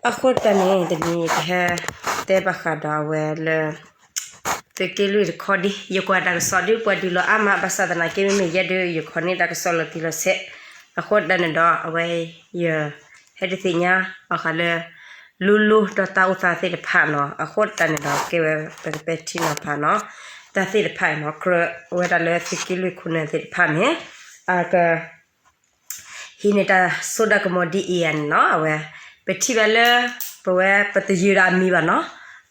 အဃိတၢ်န့ၣ် တနံၤအံၤ ကဟဲတဲဘၣ်ဃးဒီးအဝဲလၢ သုးက့လွံၢ်တခီဒ် ယကွၢ်တၢ်ကစီၣ်ဒ်ပှၤဒုးလီၤအါမး ဘၣ်ဆၣ်သနာ်က့ မ့မ့ၢ်ယဲဒုး ယခီၣ်န့ၢ်တၢ်ကစီၣ်လီၤတံၢ်လီၤဆဲး အဃိတၢ်န့ၣ်ဒီး အဝဲ ယ ဟဲဒုးသ့ၣ်ညါ ဘၣ်ဃးလၢ လိၤလိၤဒီးတၢ်အိၣ်သးသ့ၣ်တဖၣ်နီၤ အဃိတၢ်န့ၣ်ဒီး ကဲဝဲပကပဲာ်ထံနီၤဖးနီၤ တၢ်သ့ၣ်တဖၣ်နီၤ ကြၢးဝဲဒၣ်လၢသုးက့လွံၢ်ခိၣ်နၢ်သ့ၣ်တဖၣ်န့ၣ် အက ဟံးန့ၢ်တၢ်စိတၢ်ကမီၤဒ်အံၤဧါန့ၣ်နီၤ အဝဲ ပထံၣ်ဘၣ်လၢ ပဝဲပတယုၢ်ဒီးအမံၤဘၣ်နီၤ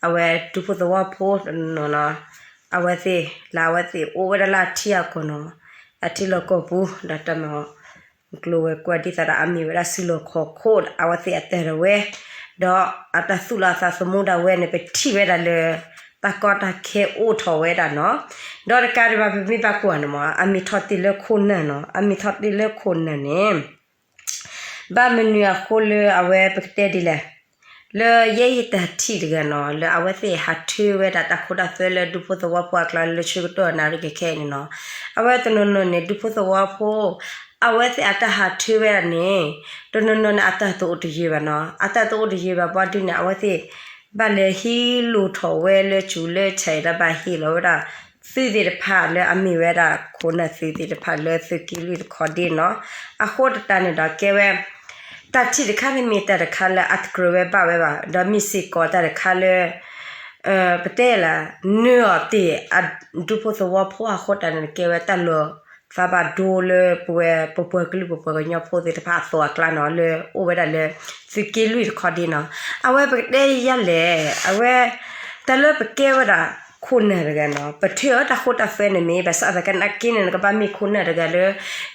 အဝဲဒူဖိသဝီဖိတနီၤနီၤ အဝဲသ့ၣ် လၢအဝဲသ့ၣ်အိၣ်ဝဲဒၣ်လၢအထံအကီၢ်နီၤ အထံလီၢ်ကီၢ်ပူၤ ဒီးတၢ်မၤ ကျိၤဝဲၤကွာ်ဒ်သိးဒီးအမ့ၢ်ဝဲဒၣ်စုလီၢ်ခီၣ်ခိၣ် အဝဲသ့ၣ်အတၢ်ဒၣ်ဝဲ ဒီးအတၢ်သူၣ်လီၤအသးသမူဒၣ်ဝဲန့ၣ် ပထံၣ်ဝဲဒၣ်လၢ တၢ်ကီတၢ်ခဲအိၣ်ထီၣ်ဝဲဒၣ်နီၤ ဒီးတကးဒံးဘၣ် ပမ့ၢ်ဘၣ်ကွၢ်န့ၣ်မး အမံၤထီၣ်တ့ၢ်လၢခိၣ်နၢ်နီၤ အမံၤထီၣ်တ့ၢ်လၢခိၣ်နၢ်န့ၣ် ဘၣ်မနုၤအဃိလၢအဝဲပကတဲဒ်လဲၣ် လၢယဲယတၢ်ထံၣ်တဂၤနီၤ လၢအဝဲသ့ၣ်ဟးထၢဝဲဒၣ်တၢ်ခိတၢ်သွဲလၢဒူဖိသဝီဖိအကျါလၢဆၢကတီၢ်နၣ်ရံၣ်ခဲခဲအံၤန့ၣ်နီၤ အဝဲတနီၤနီၤန့ၣ် ဒူဖိသဝီဖိ အဝဲသ့ၣ်အတၢ်ဟးထၢဝဲဒၣ်န့ၣ် တနီၤနီၤန့ၣ် အတၢ်တအိၣ်တယၢၤဘၣ်နီၤ အတၢ်တအိၣ်တယၢၤဘၣ်ဘၣ်ဒုးန့ၣ် အဝဲသ့ၣ် ဘၣ်လဲၤဟံးလိၢ်ထီၣ်ဝဲလၢစူၤလၢဆဲး ဒီးဘၣ်ဟ့ၣ်လီၤဝဲဒၣ် သုးသ့ၣ်တဖၣ်လၢအမ့ၢ်ဝဲဒၣ်ခိၣ်နၢ်သုးသ့ၣ်တဖၣ်လၢသုးက့လွံၢ်တခီဒ်နီၤ အဃိတၢ်န့ၣ်ဒီးကဲဝဲ တၢ်ထံၣ်တခါန့ၣ်မ့ၢ်တၢ်တခါလၢအတကြၢးဝဲဘၣ်ဝဲဘၣ် ဒီးမ့ၢ်စ့ၢ်ကီးတၢ်တခါလၢ ပတဲလၢ နၢအီၤတ့ၢ် အဒူဖိသဝီဖိအဃိတၢ်န့ၣ် ကဲဝဲတၢ်လီၤသးဘၣ်ဒိလၢပဝဲပပှၤကလုာ်ပပှၤကညီဖိသ့ၣ်တဖၣ်အသိးအကျါနီၤ လၢအိၣ်ဝဲဒၣ်လၢ သုးက့လွံၢ်တခီဒ်နီၤ အဝဲပကတဲယၤလဲၣ် အဝဲ တၢ်လၢပကဲဝဲဒၣ်ခိၣ်နၢ်တဂၤနီၤ ပထၢအီၤတၢ်ခိတၢ်သွဲန့ၣ်မ့ၢ် ဘၣ်ဆၣ်သနာ်က့န့ၣ် နကဘၣ်မ့ၢ်ခိၣ်နၢ်တဂၤလၢ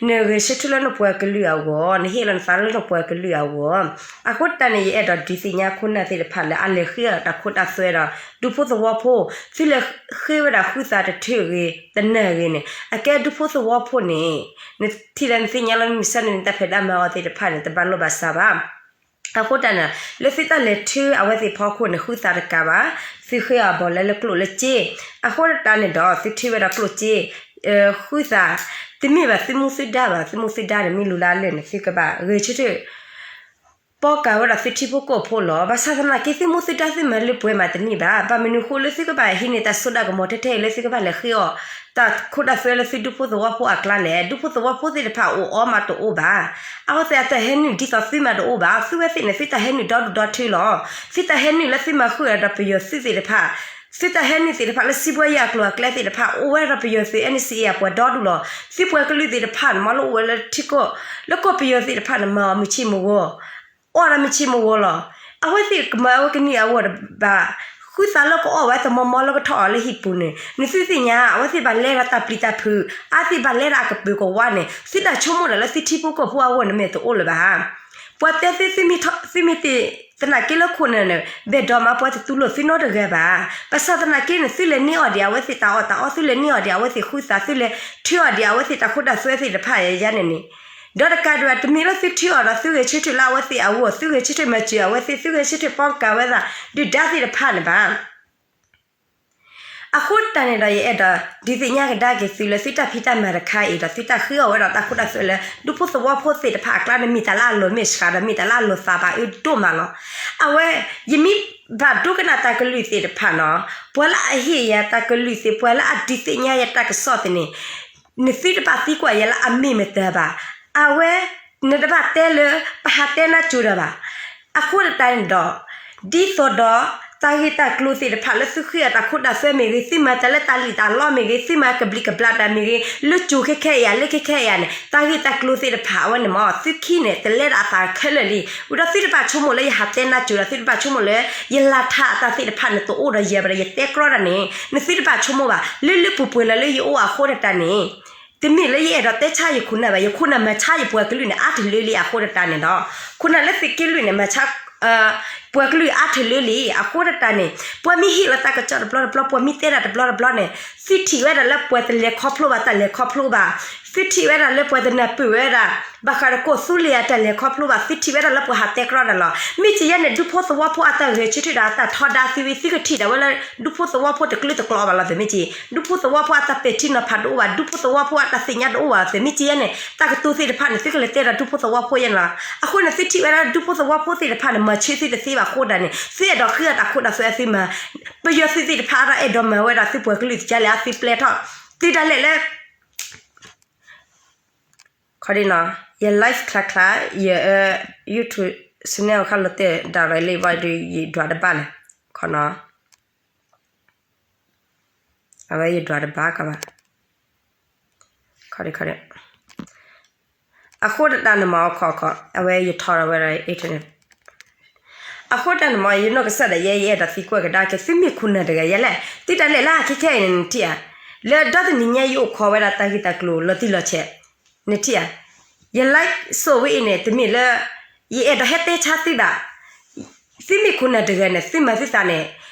နဂဲၤဆၢထၢၣ်လၢနပှၤကလုာ်အဂီၢ် နဟ့ၣ်လီၤနသးလၢနပှၤကလုာ်အဂီၢ် အဃိတၢ်န့ၣ် ယအဲၣ်ဒိးဒုးသ့ၣ်ညါခိၣ်နၢ်သ့ၣ်တဖၣ်လၢအလဲၤဃ့အီၤတၢ်ခိတၢ်သွဲဒီး ဒူဖိသဝီဖိ သုလဲၤဃ့ဝဲဒၣ်ဃုသးတထၢၣ်အဂ့ၤ တနၢ်အဂ့ၤန့ၣ် အကဲဒူဖိသဝီဖိန့ၣ် နထံၣ်လၢနသ့ၣ်ညါလီၤမုၢ်မဆါန့ၣ် နတၢ်ဖံးတၢ်မၤအီၤသ့ၣ်တဖၣ်န့ၣ် တဘၣ်လိာ်ဘၣ်စးဘၣ် အဃိတၢ်န့ၣ် လၢသုတၢ်လဲၤထၢအဝဲသ့ၣ်ဖီခိၣ်န့ၣ် ဃုသးတကးဘၣ် သုဃ့အီၤဘၣ်လၢလၢကျိၣ်လၢစ့ အဃိတၢ်န့ၣ်ဒီး သုထံၣ်ဝဲဒၣ်ကျိၣ်စ့ ဃုသး တမ့ၢ်ဘၣ်သုမူသုဒါဘၣ် သုမူသုဒါန့ၣ် မ့ၢ်လူၤလၢအလၢာ်န့ၣ် သုကဘၣ်ဂဲၤဆၢထၢၣ် ပီၢ်ကၤဝဲဒၣ်သုထံဖိကီၢ်ဖိလီၤ. ဘၣ်ဆၣ်သနာ်က့ သုမူသုဒါသုမၤလၢပှဲၤမးတမ့ၢ်ဘၣ်. ဘၣ်မနုၤဃိလၢသုကဘၣ်ဟံးန့ၢ်တၢ်စိတၢ်ကမီၤထဲထဲအံၤလၢသုကဘၣ်လဲၤဃ့အီၤ တၢ်ခိတၢ်သွဲလၢသုဒူဖိသဝီဖိအကျါလဲၣ်. ဒူဖိသဝီဖိသ့ၣ်တဖၣ်အိၣ်အီၤမးတအိၣ်ဘၣ်. အဝဲသ့ၣ်အတၢ်ဟဲနုာ်ဒ်သိးသုမးတအိၣ်ဘၣ်. သုဝဲသ့ၣ်န့ၣ် သုတၢ်ဟဲနုာ်ဒီဒူၣ်ဒီထၢလီၤ. သုတၢ်ဟဲနုာ်လၢသုမၤဃုာ်ဒီးပယီၤသုးသ့ၣ်တဖၣ် သုတၢ်ဟဲနုာ်သ့ၣ်တဖၣ်လၢစံးဘှီယဲၢ်အကျိၤအကျဲသ့ၣ်တဖၣ် အိၣ်ဝဲဒီးပယီၤသုး NCA အပှၤဒီဒူၣ်လီၤ. သုပှၤကလုာ်သ့ၣ်တဖၣ်န့ၣ် မ့ၢ်လၢအိၣ်ဝဲလၢထံကီၢ် လၢကီၢ်ပယီၤသ့ၣ်တဖၣ်န့ၣ် မၤအီၤမုၢ်ဆ့ၣ်မုၢ်ဂီၤ အီၣ်ဒီးမုၢ်ဆ့ၣ်မုၢ်ဂီၤလီၤ. အဝဲသ့ၣ်ကမၤဝဲကနံၣ်အဂီၢ်တဘၣ် ဃုသးလၢကအီၣ်ဝဲတမီၤမီၤလၢကထီၣ်အီၤလၢဟံၣ်ပူၤန့ၣ် နသုသ့ၣ်ညါ အဝဲသ့ၣ်ဘၣ်လဲၤဒီးတၢ်ပျံၤတၢ်ဖုး အဝဲသ့ၣ်ဘၣ်လဲၤဒီးအကပၢၤကဝါန့ၣ် သုတၢ်ဆိကမိၣ်ဒၣ်လၢသုထံဖိကီၢ်ဖိအဂီၢ်န့ၣ် မ့ၢ်တအိၣ်လၢၤဘၣ်. ပှၤတဲသု သုမ့ၢ်တ့ၢ်သနာ်က့လၢခိၣ်နၢ်န့ၣ် ဘဲၣ်ဒိးမး ပှၤတတူၢ်လိာ်သုနီတဂၤဘၣ်. ဘၣ်ဆၣ်သနာ်က့န့ၣ် သုလဲၤန့ၢ်အီၤဒံးအဝဲသ့ၣ်တၢ်အီၣ်တၢ်အီ သုလဲၤန့ၢ်အီၤဒံးအဝဲသ့ၣ်ဃုသး သုလဲၤထၢအီၤဒံးအဝဲသ့ၣ်တၢ်ခိတၢ်သွဲသ့ၣ်တဖၣ်ယါန့ၣ်န့ၣ် ဒီးတကးဒံးဘၣ် တမ့ၢ်လၢသုထၢအီၤဒီးသုဂဲၤဆၢထၢၣ်လၢအဝဲသ့ၣ်အဂီၢ် သုဂဲၤဆၢထၢၣ်မၤစၢၤအဝဲသ့ၣ် သုဂဲၤဆၢထၢၣ်ပီၢ်ကၤဝဲသး ဒုၣ်ဒါသ့ၣ်တဖၣ်န့ၣ်ဘၣ်. အဃိတၢ်န့ၣ်ဒီး ယအဲၣ်ဒိးဒုးသ့ၣ်ညါကဒါက့ၤသုလၢသုတၢ်ဖံးတၢ်မၤတခါအံၤဒီး သုတၢ်ဃ့အီၤဝဲဒီးတၢ်ခိတၢ်သွဲလၢ ဒူဖိသဝီဖိသ့ၣ်တဖၣ်အကျါန့ၣ် မ့ၢ်တၢ်လၢအလီၤမ့ၢ်ဆှးဒီး မ့ၢ်တၢ်လၢအလီၤသးဘၣ်အၢဒိၣ်မးလီၤ. အဝဲ ယမ့ၢ်ဘၣ်ဒိကနၣ်တၢ်ကလုၢ်သ့ၣ်တဖၣ်နီၤ ပှၤလၢအဟ့ၣ်ယၤတၢ်ကလုၢ်သ့ၣ် ပှၤလၢအဒုးသ့ၣ်ညါယၤတၢ်ကစီၣ်သ့ၣ်န့ၣ် နသုတဘၣ်သံကွၢ်ယၤလၢအမ့ၢ်မတၤဘၣ်. အဝဲ နတဘၣ်တဲလၢ ပဟးတဲနါစိၤတၢ်ဘၣ်. အဃိတၢ်န့ၣ်ဒီး ဒ်သိးဒီး တၢ်ဂ့ၢ်တၢ်ကျိၤသ့ၣ်တဖၣ်လၢသုဃ့အီၤတၢ်ခိတၢ်သွဲမ့ၢ်ဂ့ၤ သုမၤတၢ်လၢတၢ်လံၣ်တၢ်လီမ့ၢ်ဂ့ၤ သုမၤကဘျံးကဘျၣ်တၢ်မ့ၢ်ဂ့ၤ လၢစိၤခဲခဲအံၤ လၢခဲခဲအံၤန့ၣ် တၢ်ဂ့ၢ်တၢ်ကျိၤသ့ၣ်တဖၣ်အဝဲန့ၣ်မ့ၢ် သုခံန့ၣ် တလဲဒၣ်အသးခဲလၢာ်လံ. ဝံၤဒီးသုတဘၣ်ဆိကမိၣ်လၢယဟးတဲနါစိၤဒီး သုတဘၣ်ဆိကမိၣ်လၢ ယလၢထးအတၢ်သ့ၣ်တဖၣ်န့ၣ် တအိၣ်ဒီးယၤဘၣ်ဒီး ယတဲကြီတၢ်န့ၣ် နသုတဘၣ်ဆိကမိၣ်ဘၣ်. လၢလၢပှဲၤပှဲၤလၢလၢယအိၣ်အဃိတၢ်န့ၣ် တမ့ၢ်လၢယအဲၣ်ဒိးတဲဆါယခိၣ်နၢ်ဘၣ်. ယခိၣ်နၢ်မၤဆါယပှၤကလုာ်န့ၣ် အါတလၢလံအဃိတၢ်န့ၣ်ဒီး ခိၣ်နၢ်လၢသုးက့လွံၢ်န့ၣ် မၤဆါ ပှၤကလုာ်အါတလၢလံ. အဃိတၢ်န့ၣ် ပှၤမ့ၢ်ဟ့ၣ်လီၤတၢ်ကစီၣ်တဘျီတဘျီ ပှၤမ့ၢ်တဲတၢ်တဘျီတဘျီန့ၣ် သုထံၣ်ဝဲဒၣ်လၢပှၤတလဲၤခီဖျိဘၣ် တၢ်လဲၤခီဖျိဘၣ်. သုထံၣ်ဝဲဒၣ်လၢပှၤတနၢ်ပၢၢ်ဝဲဒၣ် ဘၣ်ဃးဒီးကီၢ်သူလ့ၤအတၢ်လဲၤခီဖျိဘၣ်. သုထံၣ်ဝဲဒၣ်လၢပှၤဟးတဲကြီတၢ်လီၤ. မ့ၢ်ကယဲၢ်န့ၣ် ဒူဖိသဝီဖိအတၢ်ဂဲၤဆၢထၢၣ်ဒီးအတၢ်ထီဒါသုဝံၤ သုကထံၣ်ဒၣ်ဝဲလၢ ဒူဖိသဝီဖိတကျၢတကျီဘၣ်လီၤ သုမ့ၢ်က့. ဒူဖိသဝီဖိအတၢ်ပဲာ်ထံနီၤဖးတအိၣ်ဘၣ်. ဒူဖိသဝီဖိအတၢ်သ့ၣ်ညါတအိၣ်ဘၣ် သုမ့ၢ်ကယဲၢ်န့ၣ် တၢ်ကတိၤသ့ၣ်တဖၣ်န့ၣ် သုကလဲၤတဲဒီးဒူဖိသဝီဖိယဲၢ်န့ၣ်လီၤ. အဃိန့ၣ် သုထံၣ်ဝဲဒၣ်ဒူဖိသဝီဖိသ့ၣ်တဖၣ်န့ၣ် မၤဆၢသုတသ့ဘၣ်. အဃိဒၣ်န့ၣ် သုအဲၣ်ဒိးဃ့အတၢ်ခိတၢ်သွဲအသုမၤ, ပယီၤသုးသ့ၣ်တဖၣ်ဒီးအဲၣ်ဒိးမၤဝဲဒၣ်သုပှၤကလုာ်တကဲလဲၣ် အသုပျဲထီၣ်, သုဒၣ်လဲာ်လၢ ခီဒနီၤ, ယ live ချါချါ, ယ YouTube channel ခါလီၤတဲာ်ဒၣ်ရဲၣ်လံဘၣ်ဒီး ယဒွးတဘၣ်လဲၣ်, ခီနီၤ, အဝဲယဒွးတဘၣ်ကဘၣ်, ခီဒခီဒ, အဃိတၢ်န့ၣ်မ့ၢ်ခီခီ, အဝဲယထီၣ်ဒီးဝဲဒၣ် internet အဃိတၢ်န့ၣ်မ့ၢ် ယနီၢ်ကစၢ်ဒၣ်ယဲ ယအဲၣ်ဒိးသံကွၢ်ကဒါက့ၤ သုမ့ၢ်ခိၣ်နၢ်တဂၤယဲလဲၣ်, သုတၢ်လဲၤလၢအခဲခဲအံၤန့ၣ် နထံၣ်ဧါ, လၢဒီတနံၤညါယအိၣ်ခိးဝဲဒၣ်တၢ်ဂ့ၢ်တၢ်ကျိၤလီၤတံၢ်လီၤဆဲး, နထံၣ်ဧါ, ယ live ဆိဝဲအံၤန့ၣ် တမ့ၢ်လၢ ယအဲၣ်ဒိးဟဲတဲဆါသုဘၣ် သုမ့ၢ်ခိၣ်နၢ်တဂၤန့ၣ် သုမၤသုသးန့ၣ်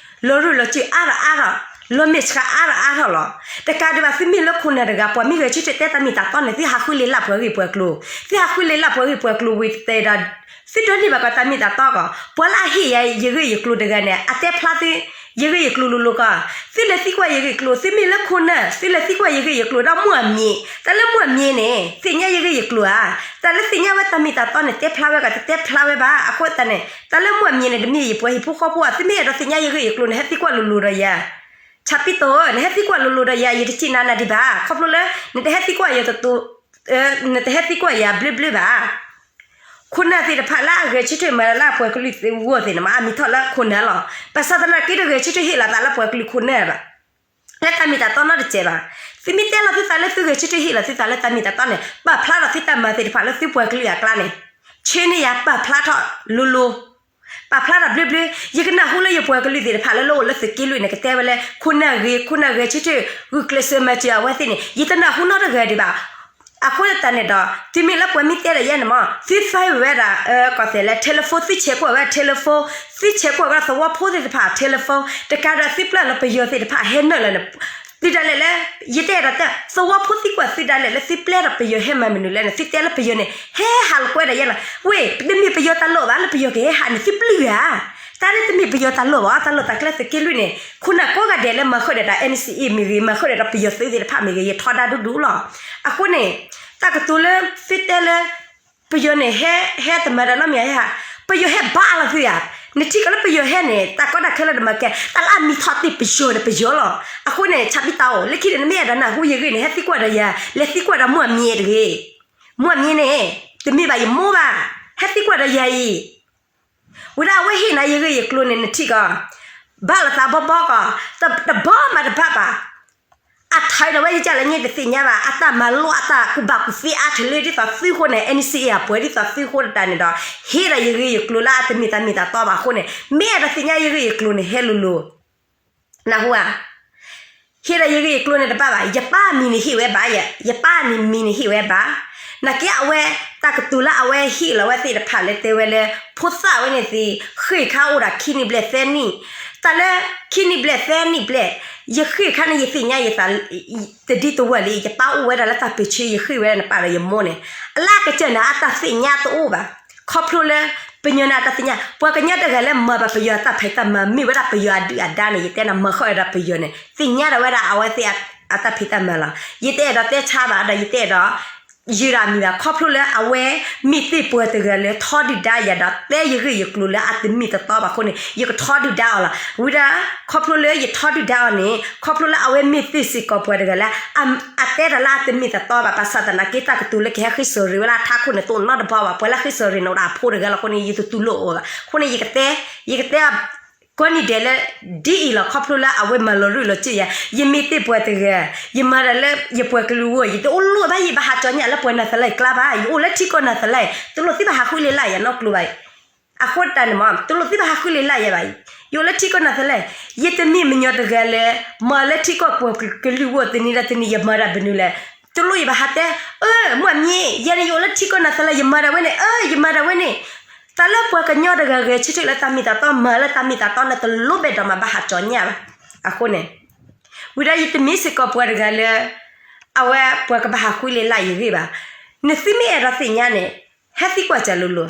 လီၤရူၢ်လီၤစၢ်အါထီၣ်အါထီၣ်, လီၤမဲာ်ဆှးအါထီၣ်အါထီၣ်လီၤ. တကးဒံးဘၣ် သုမ့ၢ်လၢခိၣ်နၢ်တဂၤ ပှၤမ့ၢ်ဂဲၤဆၢထၢၣ်တဲတၢ်မ့ၢ်တၢ်တီန့ၣ် သုဟးဃုလ့ၤလၢပှၤဂ့ၢ်ပှၤကျိၤ, သုဟးဃုလ့ၤလၢပှၤဂ့ၢ်ပှၤကျိၤဝံၤတဲဒီး သုဒိးန့ၢ်ဘၣ်ကီးတၢ်မ့ၢ်တၢ်တီကီး, ပှၤလၢအဟ့ၣ်ယၤယဂ့ၢ်ယကျိၤတဂၤန့ၣ် အတဲဖျါသု ယဂ့ၢ်ယကျိၤလိၤလိၤကီး, သုလဲၤသံကွၢ်ယဂ့ၢ်ယကျိၤ, သုမ့ၢ်လၢခိၣ်နၢ် သုလဲၤသံကွၢ်ယဂ့ၢ်ယကျိၤဒီးမုၢ်အမံၤ, တၢ်လၢမုၢ်အမံၤန့ၣ် သ့ၣ်ညါယဂ့ၢ်ယကျိၤဧါ, တၢ်လၢသ့ၣ်ညါဝဲတၢ်မ့ၢ်တၢ်တီန့ၣ် တဲဖျါဝဲကီး တတဲဖျါဝဲဘၣ်, အဃိသတးန့ၣ် တၢ်လၢမုၢ်အမံၤန့ၣ် တမ့ၢ်ယပှၤဟံၣ်ဖိဃီဖိဧါ, သုမ့ၢ်အဲၣ်ဒိးသ့ၣ်ညါယဂ့ၢ်ယကျိၤန့ၣ် ဟဲသံကွၢ်လိၤလိၤဒီးယၤ, ဆၣ်ပံတိ နဟဲသံကွၢ်လိၤလိၤဒီးယၤ ယတစံးနၤနၤဒံးဘၣ်, ခီဖျိလၢ နတဟဲသံကွၢ်ယၤတတူ နတဟဲသံကွၢ်ယၤဘျ့ဘျ့ဘၣ်. ခိၣ်နၢ်သ့ၣ်တဖၣ်လၢအဂဲၤဆၢထၢၣ်မၤတၢ်လၢအပှၤကလုာ်သ့ၣ်အဂီၢ်သ့ၣ်န့ၣ် မ့ၢ်အမံၤထီၣ်လၢခိၣ်နၢ်လီၤ. ဘၣ်ဆၣ်သနာ်က့ တဂဲၤဆၢထၢၣ်ဟ့ၣ်လီၤသးလၢပှၤကလုာ်ခိၣ်နၢ်ဘၣ်. လၢတၢ်မ့ၢ်တၢ်တီနီတစဲးဘၣ်. သုမ့ၢ်တဲလီၤသုသးလၢသုဂဲၤဆၢထၢၣ်ဟ့ၣ်လီၤသုသးလၢတၢ်မ့ၢ်တၢ်တီန့ၣ် ပာ်ဖျါထီၣ်သုတၢ်မၤသ့ၣ်တဖၣ်လၢသုပှၤကလုာ်အကျါန့ၣ် ဆှၢန့ၢ်ယၤပာ်ဖျါထီၣ်လိၤလိၤ ပာ်ဖျါထီၣ်ဘျ့ဘျ့. ယကနၢ်ဟူလၢယပှၤကလုာ်သ့ၣ်တဖၣ်လၢလၢအိၣ်လၢသုးက့လွံၢ်န့ၣ် ကတဲဝဲလၢ ခိၣ်နၢ်ဂ့ၤ ခိၣ်နၢ်ဂဲၤဆၢထၢၣ် ဂုာ်ကျဲးစၢးမၤစၢၤအဝဲသ့ၣ်န့ၣ် ယတနၢ်ဟူနီတဂၤဒံးဘၣ်. အဃိသတးန့ၣ်ဒီး သုမ့ၢ်လၢပှၤမ့ၢ်တဲဒီးယဲန့ၣ်မ့ၢ် သုသၢဝဲဒၣ် ကီၢ်သဲးလၢ telephone သုဆဲးကွၢ်ဝဲ telephone သုဆဲးကွၢ်ဝဲဒၣ်သဝီဖိသ့ၣ်တဖၣ် telephone တကးဒီးသုပျဲလီၤပယီၤသ့ၣ်တဖၣ်ဟဲနုာ်လီၤန့ၣ် သုဒၣ်လဲာ်လၢ ယတအဲၣ်ဒိးတဲ သဝီဖိသံကွၢ်သုဒၣ်လဲာ်လၢသုပျဲဒီးပယီၤဟဲမၤမနုၤလဲၣ်န့ၣ် သုတဲလၢပယီၤန့ၣ် ဟဲဟးလီၤကွဲဒီးယဲလီၤ. ဝ့ၢ် တမ့ၢ်ပယီၤတၢ်လိၣ်ဘၣ်လၢပယီၤကဟဲဟးန့ၣ် သုပျုၢ်ဧါ. တၢ်န့ၣ်တမ့ၢ်ပယီၤတၢ်လိၣ်ဘၣ် တၢ်လိၣ်တၢ်ကျဲသုးက့လွံၢ်န့ၣ် ခိၣ်နၢ်ကိးဂၤဒဲးလၢမၤဃုာ်ဒီးတၢ် NCA မ့ၢ်ဂ့ၤ မၤဃုာ်ဒီးတၢ်ပယီၤသုးသ့ၣ်တဖၣ်မ့ၢ်ဂ့ၤ ယထီဒါဒူဒူလီၤ. အဃိန့ၣ် တၢ်ကတိၤလၢသုတဲလၢ ပယီၤန့ၣ် ဟဲ ဟဲတမၤတၢ်နီတမံၤဧါ ဟဲဟး ပယီၤဟဲဘါလီၤသုဧါ. နထံၣ်ကီးလၢပယီၤဟဲန့ၣ် တၢ်ကီတၢ်ခဲလၢာ်တမၤကဲ တၢ်လၢအမံၤထီၣ်သ့ၣ်ပယီၤန့ၣ် ပယီၤလီၤ. အဃိန့ၣ် ဆၣ်ပံတၢ်အိၣ် လၢခံန့ၣ် နမ့ၢ်အဲၣ်ဒိးနၢ်ဟူယဂ့ၢ်န့ၣ် ဟဲသံကွၢ်ဒီးယၤ လဲၤသံကွၢ်ဒီးမုၢ်အမံၤတဂ့ၤ. မုၢ်အမံၤန့ၣ် တမ့ၢ်ဘၣ်ယမိၢ်ဘၣ်. ဟဲသံကွၢ်ဒီးယၤအံၤ ဝံၤဒၣ်အဝဲဟ့ၣ်နၤယဂ့ၢ်ယကျိၤန့ၣ် နထံၣ်ကီး ဘၣ်လီၤသးဘီဘီကီး တဘီမၤတဘၣ်ဘၣ်. အထါဒီးဝဲယကလၢညါတသ့ၣ်ညါဘၣ် အတၢ်မၤလိအတၢ်ကူၣ်ဘၣ်ကူၣ်သ့အါထီၣ်လၢဒ်သိးသုဃိန့ၣ် NCA အပှဲၤဒ်သိးသုဃိတတၢ်န့ၣ်ဒီး ဟ့ၣ်ဒီးယဂ့ၢ်ယကျိၤလၢအတမ့ၢ်တၢ်မ့ၢ်တၢ်တီဘၣ်အဃိန့ၣ် မ့ၢ်အဲၣ်ဒိးသ့ၣ်ညါယဂ့ၢ်ယကျိၤန့ၣ် ဟဲလိၤလိၤ နၢ်ဟူဧါ. ဟ့ၣ်ဒီးယဂ့ၢ်ယကျိၤန့ၣ်တဘၣ်ဘၣ် ယပၢ်အမံၤန့ၣ်ဟ့ၣ်ဝဲဘၣ်ယဲ ယပၢ်န့ၣ်မံၤန့ၣ်ဟ့ၣ်ဝဲဘၣ်. နာ်က့အဝဲ တၢ်ကတိၤလၢအဝဲဟ့ၣ်လီၤဝဲသ့ၣ်တဖၣ်လၢတဲဝဲလၢ ဖိသၣ်ဝဲန့ၣ်သ့ၣ် ဃ့ၢ်ခါအိၣ်ဒၣ်ခံနံၣ်ဘျဲၣ်သၢနံၣ် တၢ်လၢ ခံနံၣ်ဘျဲၣ်သၢနံၣ်ဘျဲၣ် ယဃ့ၢ်ခါန့ၣ် ယသ့ၣ်ညါယသး တဒ်တဝၢလံ ယပၢ်အိၣ်ဝဲဒၣ်လၢတၢ်ပၢၢ်ဆၢ ယဃ့ၢ်ဝဲဒၣ်နပၢ်ဒီးယမိၢ်န့ၣ် အလၢကစၢၢ်န့ၣ် အတၢ်သ့ၣ်ညါတအိၣ်ဘၣ်. ခီဖျိလၢ ပညီန့ၣ်အတၢ်သ့ၣ်ညါ ပှၤကညီတဂၤလၢမၤဘၣ်ပယီၤအတၢ်ဖံးတၢ်မၤ မ့ၢ်ဝဲဒၣ်ပယီၤအဒုၣ်အဒါန့ၣ် ယတဲနၤမၤဃုာ်ဝဲဒၣ်ပယီၤန့ၣ် သ့ၣ်ညါဒၣ်ဝဲဒၣ်အဝဲသ့ၣ်အတၢ်ဖံးတၢ်မၤလီၤ. ယတအဲၣ်ဒိးတဲဆါဘၣ်ဒီး ယတအဲၣ်ဒိး ယုၢ်ဒၣ်မံၤဘၣ် ခီဖျိလၢအဝဲမ့ၢ်သ့ၣ်ပှၤတဂၤလၢထီဒုၣ်ဒါယၤဒီး တဲယဂ့ၢ်ယကျိၤလၢအတမ့ၢ်တတီဘၣ်အဃိန့ၣ် ယကထီဒုၣ်ဒါအီၤလီၤ. ဝံၤဒီး ခီဖျိလၢယထီဒုၣ်ဒါအီၤန့ၣ် ခီဖျိလၢအဝဲမ့ၢ်သ့ၣ်စ့ၢ်ကီးပှၤတဂၤလၢ အတဲတၢ်လၢအတမ့ၢ်တတီဘၣ် ဘၣ်ဆၣ်သနာ်က့ တၢ်ကတိၤလၢကဟဲဃ့စိာ်ရ့ဝဲလၢအထးခိၣ်န့ၣ် တအိၣ်နီတဘီဘၣ် ပှၤလၢဃ့စိာ်ရ့န့ၣ်အိၣ်ဒၣ်အဖိတဂၤလီၤအဃိန့ၣ် ယတတူၢ်လိာ်အီၤဘၣ် အဃိန့ၣ် ယကတဲ ယကတဲ ကိးနံၤဒဲးလၢ ဒ်အံၤလီၤ ခီဖျိလၢအဝဲမၤလီၤရူၢ်လီၤစ့ၢ်ယၤ ယမ့ၢ်သ့ၣ်ပှၤတဂၤ ယမၤတၢ်လၢယပှၤကလုာ်အဂီၢ် ယတအိၣ်လိၣ်ဘၣ် ယဘၣ်ဟးကၠီညၣ်လၢပှၤနၤသလၢၣ်အကျါဘၣ် ယအိၣ်လၢထံကီၢ်နၤသလၢၣ် တလိၣ်သုဘၣ်ဟးဃုလ့ၤလၢ်ယၤနီတကျိၤဘၣ် အဃိတၢ်န့ၣ်မ့ၢ် တလိၣ်သုဘၣ်ဟးဃုလ့ၤလၢ်ယၤဘၣ် ယအိၣ်လၢထံကီၢ်နၤသလၢၣ် ယတမ့ၢ်မညီတဂၤလၢ မၤလၢထံကီၢ်ပှၤကလုာ်အဂီၢ်တနံၤဒီးတနံၤ ယမၤတၢ်ဘၣ်နုၤလဲၣ် တလိၣ်ယဘၣ်ဟးတဲ အၢ မုၢ်အမံၤ ယဲန့ၣ်ယအိၣ်လၢထံကီၢ်နၤသလၢၣ် ယမၤတၢ်ဝဲန့ၣ် အၢ ယမၤတၢ်ဝဲန့ၣ် တၢ်လၢပှၤကညီတဂၤဂဲၤဆၢထၢၣ်လၢတၢ်မ့ၢ်တၢ်တီ မၤလၢတၢ်မ့ၢ်တၢ်တီန့ၣ် တလိၣ်ဘၣ်ဒီးမၤဘၣ်ဟးကၠီညၣ်ဘၣ် အဃိန့ၣ် ဝံၤဒီးယတမ့ၢ်စ့ၢ်ကီးပှၤတဂၤလၢ အဝဲပှၤကဘၣ်ဟးဃုလ့ၤလၢ်ယဂ့ၢ်ဘၣ်. နသုမ့ၢ်အဲၣ်ဒိးသ့ၣ်ညါန့ၣ် ဟဲသံကွၢ်စၢၤလိၤလိၤ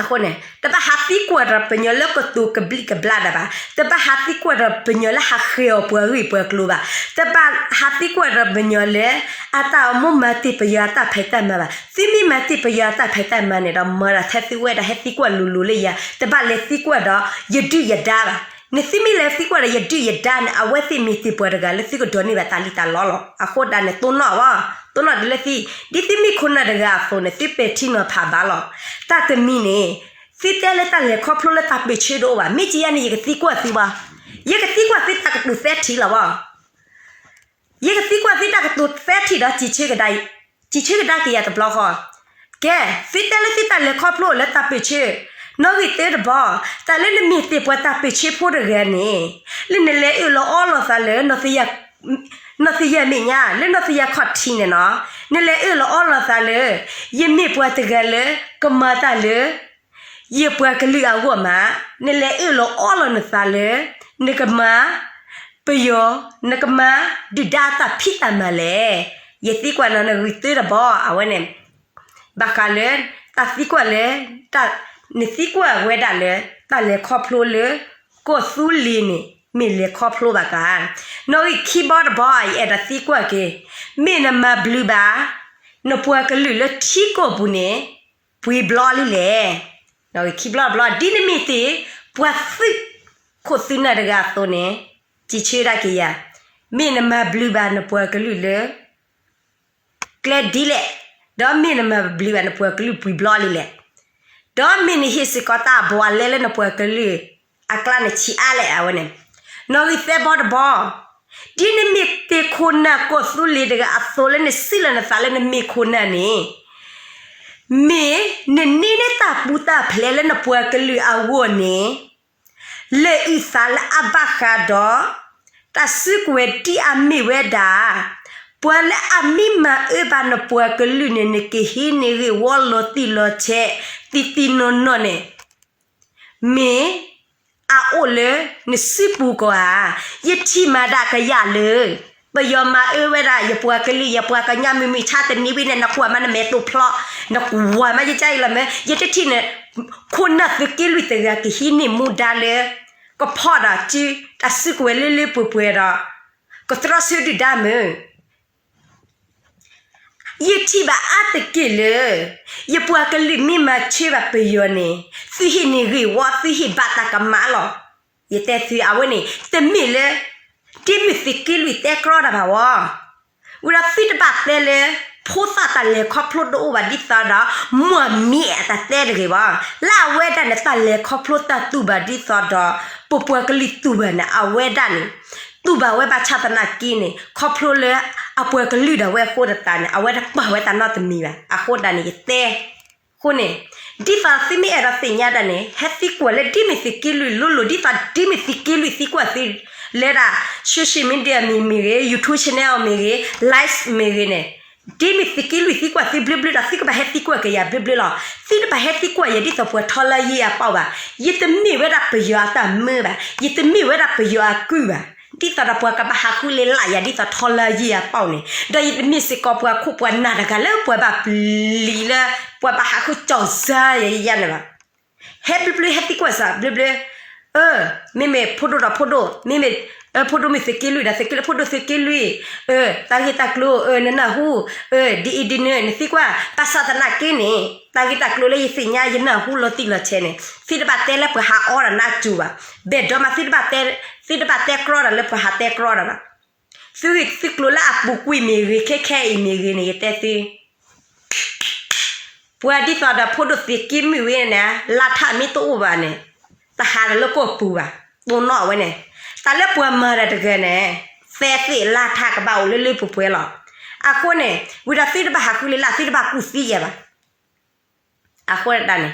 အဃိန့ၣ် တဘၣ်ဟးသံကွၢ်ဒီးပညီလၢကတိၤကဘျံးကဘျၣ်ဒၣ်ဘၣ်, တဘၣ်ဟးသံကွၢ်ဒီးပညီလၢဟးဃ့အီၤပှၤဂ့ၢ်ပှၤကျိၤဘၣ်, တဘၣ်ဟးသံကွၢ်ဒီးပညီလၢ အတၢ်အိၣ်မူမၤတ့ၢ်ပယီၤအတၢ်ဖံးတၢ်မၤဘၣ်. သုမ့ၢ်မၤတ့ၢ်ပယီၤအတၢ်ဖံးတၢ်မၤန့ၣ်ဒီး မၤဒီးထဲသုဝဲဒၣ်ဟဲသံကွၢ်လိၤလိၤလၢယၤ, တဘၣ်လဲၤသံကွၢ်ဒီးယဒုၣ်ယဒါဘၣ်. နသုမ့ၢ်လဲၤသံကွၢ်ဒီးယဒုၣ်ယဒါန့ၣ် အဝဲသ့ၣ်မ့ၢ်တ့ၢ်ပှၤတဂၤလၢသုကဒိးန့ၢ်ဘၣ်တၢ်လံၣ်တၢ်လီလီၤ. အဃိဒၣ်န့ၣ် တိၢ်နီၣ်ဝဲ, တိၢ်နီၣ်ဒ်လၢသု, ဒ်သုမ့ၢ်ခိၣ်နၢ်တဂၤအသိးန့ၣ် သုပဲာ်ထံနီၤဖးဘၣ်လီၤ. တၢ်တမံၤန့ၣ် သုတဲလၢတၢ်လဲၤခီဖျိလၢတၢ်ပၢၢ်ဆၢတအိၣ်ဘၣ်. မ့ၢ်ကယၤန့ၣ် ယကသံကွၢ်သုဘၣ်, ယကသံကွၢ်သုတၢ်ကတိၤသၢထံၣ်လီၤဝဲ. ယကသံကွၢ်သုတၢ်ကတိၤသၢထံၣ်ဒီး စံးဆၢကဒါက့ၤယၤတဘျီဃီ. ကဲ, သုတဲလၢသုတၢ်လဲၤခီဖျိလၢတၢ်ပၢၢ်ဆၢ, နီၣ်ဂံၢ်တၢတဘီ, တၢ်လၢနမ့ၢ်တ့ၢ်ပှၤတၢ်ပၢၢ်ဆၢဖိတဂၤန့ၣ်, လၢနလဲၤအၢၣ်လီၤအီလီၤသးလၢ နီၢ်သယၢၢ်မဲာ်ညါ, လၢနီၢ်သယၢၢ်ခီၣ်ထံးန့ၣ်နီၤ, နလဲၤအၢၣ်လီၤအီလီၤသးလၢ ယမ့ၢ်ပှၤတဂၤလၢ ကမၤတၢ်လၢ ယပှၤကလုာ်အဂီၢ်မး, နလဲၤအၢၣ်လီၤအီလီၤနသးလၢ နကမၤပယီၤ, နကမၤဒုၣ်ဒါတၢ်ဖံးတၢ်မၤလဲၣ်. ယသံကွၢ်နီၣ်ဂံၢ်တၢတဘီ အဝဲန့ၣ်, ဘၣ်ဃးလၢ တၢ်သံကွၢ်လၢ နသံကွၢ်ဝဲဒၣ်လၢ တၢ်လဲၤခီဖျိလၢ ကီၢ်သူလ့ၤန့ၣ် မ့ၢ်လဲၤခီဖျိဘၣ်ကါ. နီၣ်ဂံၢ်ခံဘီတဘီ ယအဲၣ်ဒိးသံကွၢ်က့ၤ, မ့ၢ်နမၤဘျုးဘၣ် နပှၤကလုာ်လၢထံကီၢ်ပူၤန့ၣ် ပှဲၤဘျီလံလဲၣ်. နီၣ်ဂံၢ်ခံဘျီတဘျီ ဒ်နမ့ၢ်တ့ၢ် ပှၤသုးခိၣ်သုးနၢ်တဂၤအသိးန့ၣ်, စံးဆၢဒၣ်က့ၤယၤ, မ့ၢ်နမၤဘျုးဘၣ်နပှၤကလုာ်လၢ ကျဲဒ်လဲၣ်, ဒီးမ့ၢ်နမၤဘျုးဘၣ်နပှၤကလုာ်ပှဲၤဘျီလံလဲၣ်. ဒီးမ့ၢ်နဟ့ၣ်စ့ၢ်ကီးတၢ်ဘှီလဲလၢနပှၤကလုာ်အကျါန့ၣ်ဆံးအါလဲၣ် အဝဲန့ၣ်. နီၣ်ဂံၢ်သၢဘီတဘီ, ဒ်နမ့ၢ်တ့ၢ်ခိၣ်နၢ်ကီၢ်သူလ့ၤတဂၤအသိးလၢနစံးလီၤနသးလၢနမ့ၢ်ခိၣ်နၢ်န့ၣ်, မ့ၢ်နန့ၢ်န့ၢ်တၢ်ပူတၢ်ဖျဲးလၢနပှၤကလုာ်အဂီၢ်န့ၣ် လၢအုၣ်သးလၢအဘၣ်ဃးဒီး တၢ်စုကဝဲၤဒ်အမ့ၢ်ဝဲဒၣ် ပှၤလၢအမ့ၢ်မၤအၢဘၣ်နပှၤကလုာ်န့ၣ် နကဟံးန့ၢ်ဂ့ၢ်ဝီလီၤတံၢ်လီၤဆဲး တံၢ်တံၢ်နီၢ်နီၢ်န့ၣ် မ့ၢ်အအိၣ်လၢနစုပူၤကီးဧါ. ယထံၣ်မးဒၣ်ကယၢ်လၢ ပယီၤမၤအၢဝဲဒၣ် ယပှၤကလုာ် ယပှၤကညီ မုၢ်မုၢ်ဆါတနံၤဝံၤန့ၣ် နကွၢ်မးနမဲာ်တိာ်ဖျီ, နကွၢ်မးယကအံၤလီၤမ့ၢ် ယတထံၣ်န့ၣ် ခိၣ်နၢ်သုးက့လွံၢ်တဂၤကဟံးန့ၢ်မူဒါလၢ ကဖီၣ်ဒီးစု တၢ်စုကဝဲၤလၢလၢပှဲၤပှဲၤဒီး ကတြီဆၢဒုၣ်ဒါမ့ၢ် ယထံၣ်ဘၣ်အါတက့ၢ်လၢ ယပှၤကလုာ်မ့ၢ်မၤဆၢဘၣ်ပယီၤန့ၣ် သုဟ့ၣ်န့ၢ်ဂ့ၢ်ဝီ သုဟ့ၣ်ဘၣ်တၢ်ကမၣ်လီၤ. ယတဲသုအဝဲန့ၣ် တမ့ၢ်လၢ ဒ်မ့ၢ်သုးက့လွံၢ်တဲကြီတၢ်ဘၣ်ဝဲ ဝံၤဒီးသုတဘၣ်တဲလၢ ဖိသၣ်တၢ်လဲၤခီဖျိတအိၣ်ဘၣ်ဒ်သိးဒီး မွၢ်မံၤအတၢ်တဲတဂ့ၤဘၣ်. လၢအဝဲဒၣ်န့ၣ် တၢ်လဲၤခီဖျိတၢ်တူၢ်ဘၣ်ဒ်သိးဒီး ပပှၤကလုာ်တူၢ်ဘၣ်န့ၣ် အဝဲဒၣ်န့ၣ် တူၢ်ဘၣ်ဝဲဘၣ်ဆၣ်သနာ်က့န့ၣ် ခီဖျိလၢအပှၤကလုာ်ဒၣ်ဝဲအဃိသတးန့ၣ် အဝဲတပာ်ဝဲတၢ်နီတမံၤဘၣ်. အဃိဒၣ်န့ၣ် ယတဲ အဃိန့ၣ် ဒ်သိးသုမ့ၢ်အဲၣ်ဒိးသ့ၣ်ညါဒၣ်န့ၣ် ဟဲသံကွၢ်လၢဒ်မ့ၢ်သုးက့လွံၢ်လိၤလိၤ ဒ်သိးဒ်မ့ၢ်သုးက့လွံၢ်သံကွၢ်သုလၢဒၣ် social media မ့ၢ်ဂ့ၤ YouTube channel မ့ၢ်ဂ့ၤ live မ့ၢ်ဂ့ၤန့ၣ် ဒ်မ့ၢ်သုးက့လွံၢ်သံကွၢ်သုဘျုးဘျုးဒီး သုကဘၣ်ဟဲသံကွၢ်က့ၤယၤဘျုးဘျုးလီၤ. သုတဘၣ်ဟဲသံကွၢ်ယၤဒ်သိးပှၤထီလၢယ့ၢ်အပီၢ်ဘၣ်. ယတမ့ၢ်ဝဲဒၣ်ပယီၤအတၢ်မၢဘၣ်. ယတမ့ၢ်ဝဲဒၣ်ပယီၤအကုၢ်ဘၣ်. ဒ်သိးဒီးပှၤကဘၣ်ဟးဃုလ့ၤလၢ်ယၤဒ်သိးထီလၢယ့ၢ်အပီၢ်န့ၣ် ဒီးယတမ့ၢ်စ့ၢ်ကီးပှၤခိၣ်ပှၤနၢ်တဂၤလၢပှၤဘၣ်ပျံၤလၢ ပှၤဘၣ်ဟးဃုကၠီၣ်စၢယၤယၤန့ၣ်ဘၣ်. ဟဲဘျုးဘျုး ဟဲသံကွၢ်စၢ်ဘျုးဘျုး, အၢ မ့မ့ၢ်ဖိဒိၣ်ဒီးဖိဒိၣ် မ့မ့ၢ် အၢ ဖိဒိၣ်မ့ၢ်သုးက့လွံၢ်ဒီး သုးက့လွံၢ် ဖိဒိၣ်သုးက့လွံၢ်, အၢ တၢ်ဂ့ၢ်တၢ်ကျိၤ အၢ နနၢ်ဟူ အၢ ဒ်အံၤဒ်နုၤ နသံကွၢ် ဘၣ်ဆၣ်သနာ်က့န့ၣ် တၢ်ဂ့ၢ်တၢ်ကျိၤလၢယသ့ၣ်ညါ ယနၢ်ဟူလီၤတံၢ်လီၤဆဲးန့ၣ် သုတဘၣ်တဲလၢပှၤဟးအီဒီးနၢ်စူၤဘၣ်. ဘဲၣ်ဒီးမး သုတဘၣ်တဲ သုတဘၣ်တဲကြီဒီးလၢပှၤဟးတဲကြီဒီးဘၣ်. သုဂ့ၢ်သုကျိၤလၢအပူၤကွံာ်မ့ၢ်ဂ့ၤ ခဲခဲအံၤမ့ၢ်ဂ့ၤန့ၣ် ယတဲသု ပှၤဒ်သိးဒီးဖိဒိၣ်သုးက့လွံၢ်ဝဲန့ၣ် လါထၣ်မ့ၢ်တအိၣ်ဘၣ်န့ၣ် တဟးဒီးလၢကီၢ်ပူၤဘၣ်. တိၢ်နီၣ်ဝဲန့ၣ် တၢ်လၢပှၤမၤတၢ်တဂၤန့ၣ် သဲသ့ၣ်လါထၣ်ကဘၣ်အိၣ်လၢလၢပှဲၤပှဲၤလီၤ. အဃိန့ၣ် ဝံၤဒီးသုတဘၣ်ဟးဃုလ့ၤလၢ် သုတဘၣ်ကူၣ်သံယဲၢ်ဘၣ်. အဃိန့ၣ်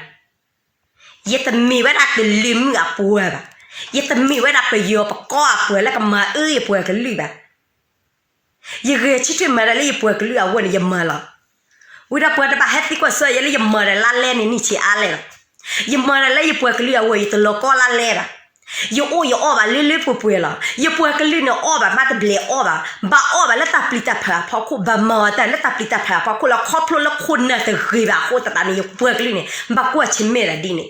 ယတမ့ၢ်ဝဲဒၣ်ကလုာ်မုၢ်အပှၤဘၣ်. ယတမ့ၢ်ဝဲဒၣ်ပယီၤပကီၢ်အပှၤလၢကမၤအၢယပှၤကလုာ်ဘၣ်. ယဂဲၤဆၢထၢၣ်မၤတၢ်လၢယပှၤကလုာ်အဂီၢ်န့ၣ် ယမၤလီၤ. ဝံၤဒီးပှၤတဘၣ်ဟဲသံကွၢ်စၢၤယၤလၢယမၤတၢ်လါလဲန့ၣ် နံၣ်ဆံးအါလဲၣ်လီၤ. ယမၤတၢ်လၢယပှၤကလုာ်အဂီၢ် ယတလီၤကီလါလဲဘၣ်. ယအိၣ်ယအီၣ်ဘၣ်လၢလၢပှဲၤပှဲၤလီၤ. ယပှၤကလုာ်န့ၣ်အီၣ်ဘၣ်မးတဘျဲးအီၣ်ဘၣ်, ဘၣ်အီၣ်ဘၣ်လၢတၢ်ပျံၤတၢ်ဖုးအဖီခိၣ်, ဘၣ်မၤအီၤတၢ်လၢတၢ်ပျံၤတၢ်ဖုးအဖီခိၣ်လီၤ. ခီဖျိလၢခိၣ်နၢ်တဂ့ၤဘၣ်အဃိသတးန့ၣ် ယပှၤကလုာ်န့ၣ် ဘၣ်ကွၢ်ဆၢၣ်မဲာ်ဒ်န့ၣ်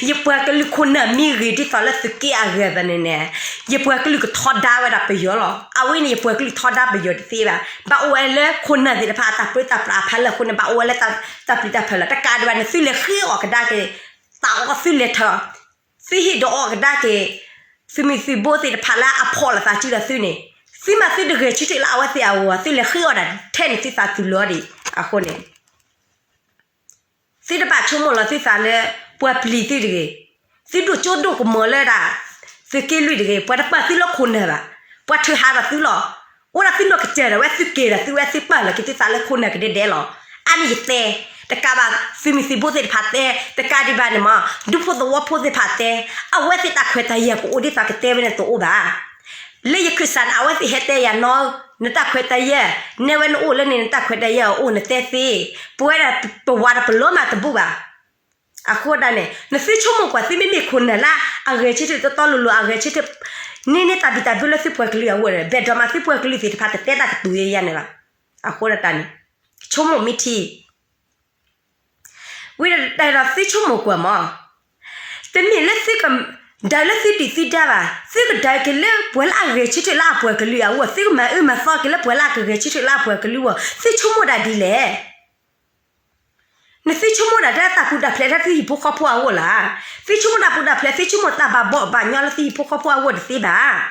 ယပှၤကလုာ်ခိၣ်နၢ်မ့ၢ်ဂ့ၤဒ်သိးလၢသုးက့အဂၤသးန့ၣ်န့ၣ်, ယပှၤကလုာ်ကထီဒါဝဲဒၣ်ပယီၤလီၤ. အဝဲန့ၣ်ယပှၤကလုာ်ထီဒါပယီၤတသ့ဘၣ်. ဘၣ်အိၣ်ဝဲလၢခိၣ်နၢ်သ့ၣ်တဖၣ်အတၢ်ပြၢတၢ်ပြးအဖီလာ်အဃိန့ၣ် ဘၣ်အိၣ်ဝဲလၢတၢ်ပျံၤတၢ်ဖုးလီၤ. တကးဒံးဘၣ်န့ၣ် သုလဲၤဃ့အီၣ်ကဒါက့ၤ တၢ်အီၣ်သုလဲၤထၢ, သုဟ့ၣ်ဒုးအီၣ်ကဒါက့ၤ သုးမုၢ်သုးဘိသ့ၣ်တဖၣ်လၢအဖီၣ်လိာ်သးစုဒီးသုန့ၣ်, သုမၤသုတဂဲၤဆၢထၢၣ်လၢအဝဲသ့ၣ်အဂီၢ်, သုလဲၤဃ့အီၣ်ဒၣ်ထဲန့ၣ်သုသးတုၤလီၤဒံး. အဃိန့ၣ် သုတဘၣ်ဆိကမိၣ်လီၤသုသးလၢ ပှၤပျံၤသုတဂ့ၤ, သုဒိၣ်ကၠိဒိၣ်ကမီၤလၢဒၣ် သုးက့လွံၢ်တဂ့ၤ, ပှၤတပာ်သုလၢခိၣ်နၢ်ဘၣ်, ပှၤထုးဟးဘၣ်သုလီၤ. အိၣ်ဒၣ်သုနီၢ်ကစၢ်ဒီး ဝဲသုကဲၤဒီးသုဝဲသုပာ်လီၤက့ၤသုသးလၢခိၣ်နၢ်ကဒဲဒဲလီၤ. အါန့ၣ်ယတဲ, တကးဘၣ် သုးမုၢ်သုးဘိသ့ၣ်တဖၣ်တဲ, တကးဒံးဘၣ်န့ၣ်မး ဒူဖိသဝီဖိသ့ၣ်တဖၣ်တဲ, အဝဲသ့ၣ်တၢ်ခွဲးတၢ်ယာ်ကအိၣ်ဒ်သိးကတဲဝဲန့ၣ်တအိၣ်ဘၣ်. လၢယခၢၣ်စးန့ၣ် အဝဲသ့ၣ်ဟဲတဲယၤနီၢ်, နတၢ်ခွဲးတၢ်ယာ်, နဲဝဲနအိၣ်လၢန့ၣ် နတၢ်ခွဲးတၢ်ယာ်အအိၣ်နတဲသ့, ပဝဲဒၣ်ပဝၤဒီးပလီၤမၢ်တဘူၣ်ဘၣ်. အဃိဒၣ်န့ၣ် နသုဆိကမိၣ်ကွၢ် သုမ့မ့ၢ်ခိၣ်နၢ်လၢအဂဲၤဆၢထၢၣ်တီတီလိၤလိၤ အဂဲၤဆၢထၢၣ် န့ၢ်န့ၢ်တၢ်ဘံၣ်တၢ်ဘၢလၢသုပှၤကလုာ်အဂီၢ်ဒီး ဘၣ်ဒိးမးသုပှၤကလုာ်သ့ၣ်တဖၣ်တတဲတၢ်ကတိၤယဲယဲန့ၣ်ဘၣ်. အဃိဒၣ်န့ၣ် ဆိကမိၣ်မ့ၢ်ထံ ဝံၤဒီးတၢ်ဒီးသုဆိကမိၣ်ကွၢ်မး, တမ့ၢ်လၢသုကဒုးလၢသုဒုၣ်သုဒါဘၣ်, သုကဒုးက့ၤလၢပှၤလၢအဂဲၤဆၢထၢၣ်လၢအပှၤကလုာ်အဂီၢ်, သုကမၤအၢမၤသီက့ၤလၢပှၤလၢအကဂဲၤဆၢထၢၣ်လၢအပှၤကလုာ်အဂီၢ်, သုဆိကမိၣ်ဒၣ်ဒ်လဲၣ်. နသုဆိကမိၣ်ဒၣ်တၢ်ပူၤတၢ်ဖျဲးလၢသုဟံၣ်ဖိဃီဖိအဂီၢ်လီၤ. သုဆိကမိၣ်တၢ်ပူၤတၢ်ဖျဲး သုဆိကမိၣ်တၢ်ဘၣ်ဘီၣ်ဘၣ်ညီလၢသုဟံၣ်ဖိဃီဖိအဂီၢ်တသ့ဘၣ်.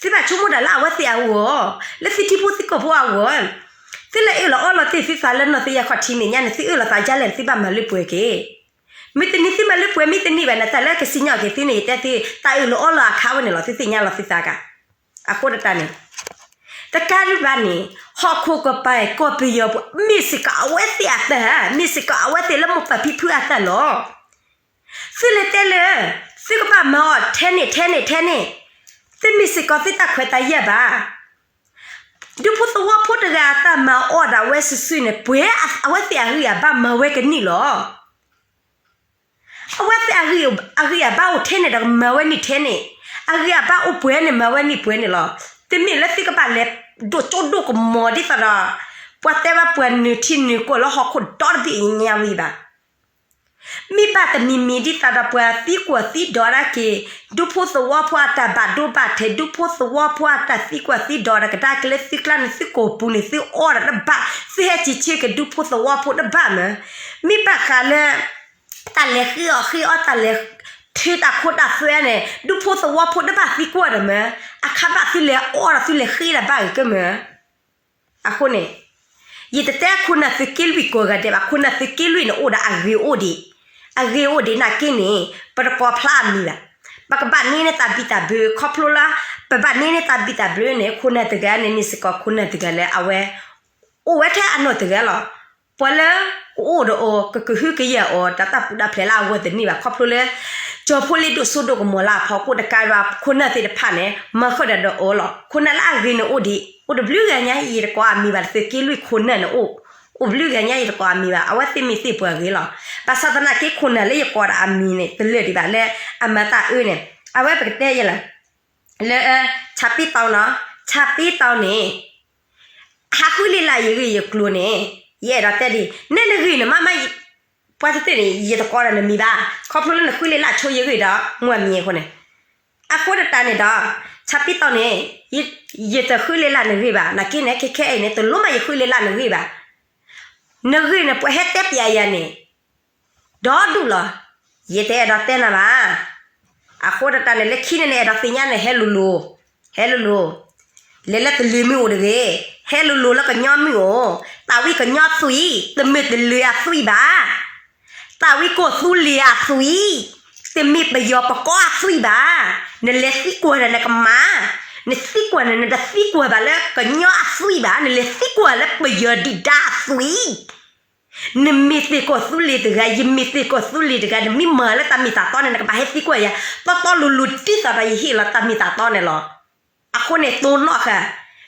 သုဘၣ်ဆိကမိၣ်ဒၣ်လၢအဝဲသ့ၣ်အဂီၢ်, လၢသုထံဖိသုကီၢ်ဖိအဂီၢ်, သုလဲၤအၢၣ်လီၤအီလီၤတ့ၢ်သုသးလၢနီၢ်သံယဲၢ်ခီၣ်ထံးမဲာ်ညါန့ၣ် သုအၢၣ်လီၤသးဒ်လဲၣ်န့ၣ် သုဘၣ်မၤလၢပှဲၤက့ၤ. မ့ၢ်တန့ၢ်သုမၤလၢပှဲၤ, မ့ၢ်တန့ၢ်ဘၣ်န့ၣ် တၢ်လၢကစံၣ်ညီၣ်က့ၤသုန့ၣ် ယတဲသု တၢ်အၢၣ်လီၤအီလီၤအခါဝဲန့ၣ်လီၤ သုသ့ၣ်ညါလီၤသုသးကါ. အဃိဒၣ်တၢ်န့ၣ် တကးဒံးဘၣ်န့ၣ် ဟီၣ်ခိၣ်ကပၤ ကီၢ်ပယီၤ မ့ၢ်စ့ၢ်ကီးအဝဲသ့ၣ်အတၢ်, မ့ၢ်စ့ၢ်ကီးအဝဲသ့ၣ်လၢမိၢ်ပၢ်ဖံဖုအတၢ်လီၤ. သုလဲၤတဲလၢ သုကဘၣ်မၤအီၤထဲန့ၣ်ထဲန့ၣ်ထဲန့ၣ်, သုမ့ၢ်စ့ၢ်ကီးသုတၢ်ခွဲးတၢ်ယာ်ဘၣ်. ဒူဖိသဝီဖိတဂၤအတၢ်မၤအီၣ်ဒၣ်ဝဲစုာ်စုာ်န့ၣ် ပှဲၤအဝဲသ့ၣ်အဂံၢ်အဘါမၤဝဲကန့ၢ်လီၤ. အဝဲသ့ၣ်အဂံၢ်အဘါအိၣ်ထဲန့ၣ်ဒီးမၤဝဲန့ၢ်ထဲန့ၣ်, အဂံၢ်အဘါအိၣ်ပှဲၤန့ၣ်မၤဝဲန့ၢ်ပှဲၤန့ၣ်လီၤ. တမ့ၢ်လၢသုကဘၣ်လဲၤဒိၣ်ကၠိဒိၣ်ကမီၤဒ်သိးဒီး ပှၤတဲဘၣ်ပှၤနုာ်ထံနုာ်ကီၢ်လၢဟီၣ်ခိၣ်ဒီတဘ့ၣ်ညါဝံၤဘၣ်. မ့ၢ်ဘၣ်တမံၤမံၤဒ်သိးဒီးပှၤသံကွၢ်သံဒိးဒၣ်က့ၤ ဒူဖိသဝီဖိအတၢ်ဘၣ်ဒိဘၣ်ထံး, ဒူဖိသဝီဖိအတၢ်သံကွၢ်သံဒိးဒီးကဒါက့ၤလၢသုကျါန့ၣ် သုကိာ်ပူၤန့ၣ် သုအီၣ်ဒီးတဘၣ်, သုဟဲစံးဆၢက့ၤဒူဖိသဝီဖိတဘၣ်မး. မ့ၢ်ဘၣ်ဃးလၢ တၢ်လဲၤဃ့အီၣ်ဃ့အီတၢ်လဲၤ ထံတၢ်ခိတၢ်သွဲန့ၣ် ဒူဖိသဝီဖိတဘၣ်သံကွၢ်ဒီးမး, အခါဘၣ်သုလဲၤအီၣ်ဒီးသုလဲၤဃ့ဒီးဘၣ်ဂ့ၤကမး. အဃိန့ၣ် ယတတဲခိၣ်နၢ်သုးက့လွံၢ်ကိးဂၤဒဲးဘၣ်, ခိၣ်နၢ်သုးက့လွံၢ်န့ၣ်အိၣ်ဒီးအဂ့ၤအိၣ်ဒံး, အဂ့ၤအိၣ်ဒံးနာ်က့န့ၣ် ပတကိးဖျါအမံၤဘၣ်. ပကဘၣ်န့ၢ်န့ၢ်တၢ်ဘံၣ်တၢ်ဘၢ ခီဖျိလၢ ပဘၣ်န့ၢ်န့ၢ်တၢ်ဘံၣ်တၢ်ဘၢန့ၣ် ခိၣ်နၢ်တဂၤန့ၣ် မ့ၢ်စ့ၢ်ကီးခိၣ်နၢ်တဂၤလၢအဝဲ အိၣ်ဝဲထဲအနီၢ်တဂၤလီၤ. ပှၤလၢကအိၣ်ဒီးအီၤ ကကဟုကယာ်အီၤ တၢ်တၢ်ပူၤတၢ်ဖျဲးလၢအဂီၢ်တန့ၢ်ဘၣ် ခီဖျိလၢ ကၠီၤဖိလ့ဒိၣ်စိဒိၣ်ကမီၤလၢအဖီခိၣ်တကးဘၣ် ခိၣ်နၢ်သ့ၣ်တဖၣ်န့ၣ် မၤဃုာ်ဒီးဒီးအီၤလီၤ. ခိၣ်နၢ်လၢအဂ့ၤန့ၣ်အိၣ်ဒံး အိၣ်တဘျုးဂၤညါ ယတကိးအမံၤဘၣ် သုးက့လွံၢ်ခိၣ်နၢ်န့ၣ်အိၣ် အိၣ်ဘျုးဂၤညါ ယတကိးအမံၤဘၣ် အဝဲသ့ၣ်မ့ၢ်သ့ၣ်ပှၤဂ့ၤလီၤ. ဘၣ်ဆၣ်သနာ်က့ခိၣ်နၢ်လၢယကိးဒီးအမံၤန့ၣ် တလၢာ်ဒံးဘၣ်လၢအမၤတၢ်အၢန့ၣ် အဝဲပကတဲယဲလၢ လၢ ဆၣ်ပံတီနီၤ ဆၣ်ပံတီန့ၣ် ဟးဃုလ့လၢ်ယဂ့ၢ်ယကျိၤန့ၣ် ယအဲၣ်ဒိးတဲဒ် နဲနဂ့ၢ်န့ၣ်မးမး ပှၤတသ့ၣ်န့ၣ် ယတကိးဒီးနမံၤဘၣ် ခီဖျိလၢနဃုလ့လၢ်ဆိယဂ့ၢ်ဒီး မွၢ်မံၤအဃိန့ၣ် အဃိတၢ်န့ၣ်ဒီး ဆၣ်ပံတီန့ၣ် ယတဃုလ့လၢ်နဂ့ၢ်ဘၣ် နာ်က့န့ၣ် ခဲခဲအံၤန့ၣ် တလိၣ်မးယဃုလ့လၢ်နဂ့ၢ်ဘၣ် နဂ့ၢ်န့ၣ် ပှၤဟဲတဲပျးယၤန့ၣ် ဒီဒူၣ်လီၤ. ယတအဲၣ်ဒိးတဲနၤဘၣ်. အဃိတၢ်န့ၣ် လၢခံန့ၣ် နအဲၣ်ဒိးသ့ၣ်ညါန့ၣ် ဟဲလိၤလိၤ, ဟဲလိၤလိၤ, လဲၤလၢတလၢၤမုၢ်အိၣ်တဂ့ၤ, ဟဲလိၤလိၤလၢကညီမုၢ်အိၣ်, တၢ်ဝံကညီသွံၣ် တမ့ၢ်တလၢၤအသွံၣ်ဘၣ်. တၢ်ဝံကီၢ်သူလ့ၤအသွံၣ် တမ့ၢ်ပယီၤပကီၢ်အသွံၣ်ဘၣ်. နလဲၤသံကွၢ်ဒီးနကမၣ်, နသံကွၢ်န့ၣ် နတသံကွၢ်ဘၣ်လၢကညီအသွံၣ်ဘၣ်, နလဲၤသံကွၢ်လၢပယီၤဒုၣ်ဒါအသွံၣ် နမ့ၢ်သ့ၣ်ကီၢ်သူလ့ၤတဂၤ, ယမ့ၢ်သ့ၣ်ကီၢ်သူလ့ၤတဂၤ, နမ့ၢ်မၤလၢတၢ်မ့ၢ်တၢ်တီန့ၣ် နကဘၣ်ဟဲသံကွၢ်ယၤ တီတီလိၤလိၤ ဒ်သိးဒီးယဟ့ၣ်လီၤတၢ်မ့ၢ်တၢ်တီန့ၣ်လီၤ. အဃိန့ၣ် တိၢ်နီၣ်ဃာ်,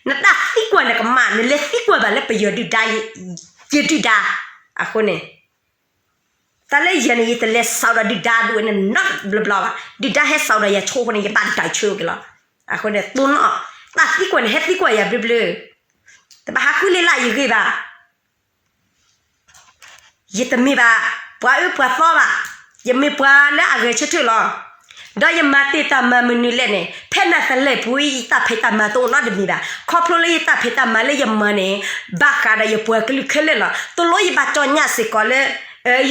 နတၢ်သံကွၢ်နကမၣ်, နလဲၤသံကွၢ်ဘၣ်လၢပယီၤဒုၣ်ဒါ, ယဒုၣ်ဒါ, အဃိန့ၣ် တၢ်လၢယၤန့ၣ် ယတလဲၤစးဒီးဒုၣ်ဒါဒိၣ်ဝဲန့ၣ်နီတဘျီဘျီဘၣ်. ဒုၣ်ဒါဟဲစးဒီးယၤဆိအဃိန့ၣ် ယဘၣ်ဒိးဆၢက့ၤလီၤ. အဃိန့ၣ် တိၢ်နီၣ်, တၢ်သံကွၢ်န့ၣ် ဟဲသံကွၢ်ယၤဘျၢဘျၢ, တဘၣ်ဟးဃုလ့လၢယဂ့ၢ်ဘၣ်. ယတမ့ၢ်ဘၣ်ပှၤအၢပှၤသီဘၣ်, ယမ့ၢ်ပှၤလၢအဂဲၤဆၢထၢၣ်လီၤ. ဒီးယမၤတ့ၢ်တၢ်မၤမနုၤလဲၣ်န့ၣ် ဖဲနၤသလဲပူၤ ယတၢ်ဖံးတၢ်မၤတအိၣ်နီတမံၤဘၣ်. ခီဖျိလၢယတၢ်ဖံးတၢ်မၤလၢယမၤန့ၣ် ဘၣ်ဃးဒီးယပှၤကလုာ်ခဲလၢာ်လီၤ. တလိၣ်ယဘၣ်ကၠီညၣ်စ့ၢ်ကီးလၢ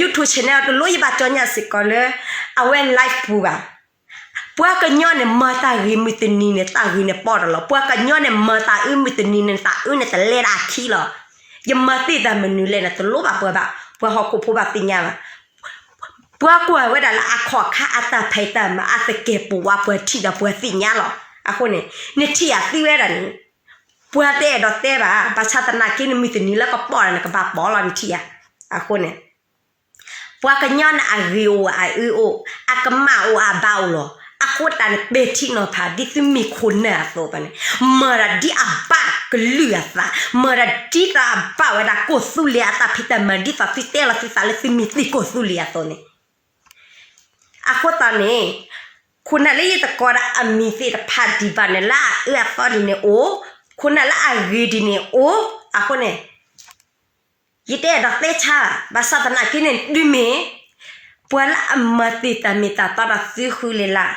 YouTube channel, တလိၣ်ယဘၣ်ကၠီညၣ်စ့ၢ်ကီးလၢ အဝဲ live ပူၤဘၣ်. ပှၤကညီန့ၣ် မၤတၢ်ဂ့ၤမုၢ်တနံၤန့ၣ် တၢ်ဂ့ၤန့ၣ်ပီၢ်ဒီးလီၤ. ပှၤကညီန့ၣ် မၤတၢ်အၢမုၢ်တနံၤန့ၣ် တၢ်အၢန့ၣ်တလဲဒၣ်အခံလီၤ. ယမၤတ့ၢ်တၢ်မနုၤလဲၣ်န့ၣ် တလိၣ်ဘၣ်ပှၤဘၣ်, ပှၤဟီၣ်ခိၣ်ဖိဘၣ်သ့ၣ်ညါဘၣ်. ပှၤကွၢ်ဝဲဒၣ်လၢအခီၣ်ခါအတၢ်ဖံးတၢ်မၤ အသကဲာ်ပဝးပှၤထံၣ်ဒီးပှၤသ့ၣ်ညါလီၤ. အဃိန့ၣ် နထံၣ်ယၤသံဝဲဒၣ်န့ၣ် ပှၤတအဲၣ်ဒိးတဲဘၣ်, ဘၣ်ဆၣ်သနာ်က့န့ၣ် မုၢ်တနံၤလၢကပီၢ်ဒီးနကဘၣ်ပီၢ်လီၤ နထံၣ်ယၤ. အဃိန့ၣ် ပှၤကညီန့ၣ် အဂ့ၤအိၣ်အအၢအိၣ်, အကမၣ်အိၣ်အဘါအိၣ်လီၤ. အဃိသတးန့ၣ် ပဲာ်ထံနီၤဖး ဒ်သုမ့ၢ်ခိၣ်နၢ်အသိးဘၣ်န့ၣ်, မၤတၢ်ဒ်အဘၣ်ကလုာ်အသး, မၤတၢ်ဒ်သိးအဘၣ်ဝဲဒၣ်ကီၢ်သူလ့ၤအတၢ်ဖံးတၢ်မၤ ဒ်သိးသုတဲလီၤသုသးလၢသုမ့ၢ်သ့ၣ်ကီၢ်သူလ့ၤအသိးန့ၣ်. အဃိသတးန့ၣ် ခိၣ်နၢ်လၢယတကိးဒီးအမံၤသ့ၣ်တဖၣ်ဒံးဘၣ်န့ၣ် လၢအအၢအသီဒ်န့ၣ်အိၣ်, ခိၣ်နၢ်လၢအဂ့ၤဒ်န့ၣ်အိၣ်. အဃိန့ၣ် ယတအဲၣ်ဒိးတဲဆါ, ဘၣ်ဆၣ်သနာ်က့န့ၣ် တုၤမ့ၢ်ပှၤလၢအမၤတ့ၢ်တၢ်မ့ၢ်တၢ်တီဒီးသုဃုလ့လၢ်,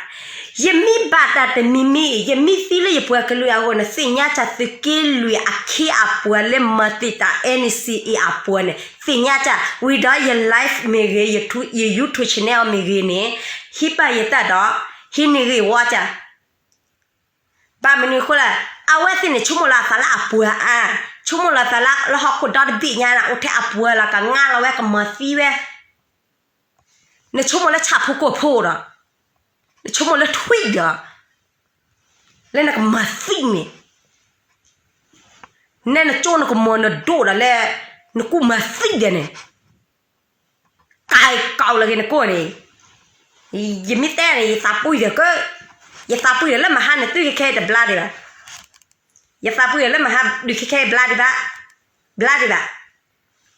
ယမ့ၢ်ဘၣ်တၢ်တမံၤမံၤ, ယမ့ၢ်သံလၢယပှၤကလုာ်အဂီၢ်န့ၣ် သ့ၣ်ညါတၢ်သုးက့လွံၢ်အခ့အပှၤလၢမၤတ့ၢ်တၢ် NCA အပှၤန့ၣ် သ့ၣ်ညါတၢ်ဝံၤဒီးယ live မ့ၢ်ဂ့ၤ, ယ YouTube channel မ့ၢ်ဂ့ၤန့ၣ် ဟံးပာ်ယတၢ်ဒီး ဟံးန့ၢ်ဂ့ၢ်ဝီတၢ် ဘၣ်မနုၤအဃိလဲၣ်, အဝဲသ့ၣ်န့ၣ် ဆိကမိၣ်လီၤအသးလၢအပှၤအါ, ဆိကမိၣ်လီၤအသးလၢ လၢဟီၣ်ခိၣ်ဒီတဘ့ၣ်ညါန့ၣ် အိၣ်ထဲအပှၤလီၤ ကငါလီၤဝဲ ကမၤသံဝဲ, နဆိကမိၣ်လၢဆၣ်ဖိကီၢ်ဖိဒီး, နဆိကမိၣ်လၢထွံၣ်ဒီး, လၢနကမၤသံန့ၣ်, နဲနကၠိနကမီၤနဒိၣ်ဒီးလၢ နကူၣ်မၤသံဒီးန့ၣ် ကၢ်ကီးလၢက့ၤနကိၢ်န့ၣ်, ယမ့ၢ်တဲန့ၣ် ယသးပှံၢ်ဒီးက, ယသးပှံၢ်ဒီးလၢမဟါန့ၣ် တုၤခဲခဲတဘျါဒံးဘၣ်, ယသးပှံၢ်ဒီးလၢမဟါဒုးခဲခဲဘျါဒံးဘၣ်, ဘျါဒံးဘၣ်,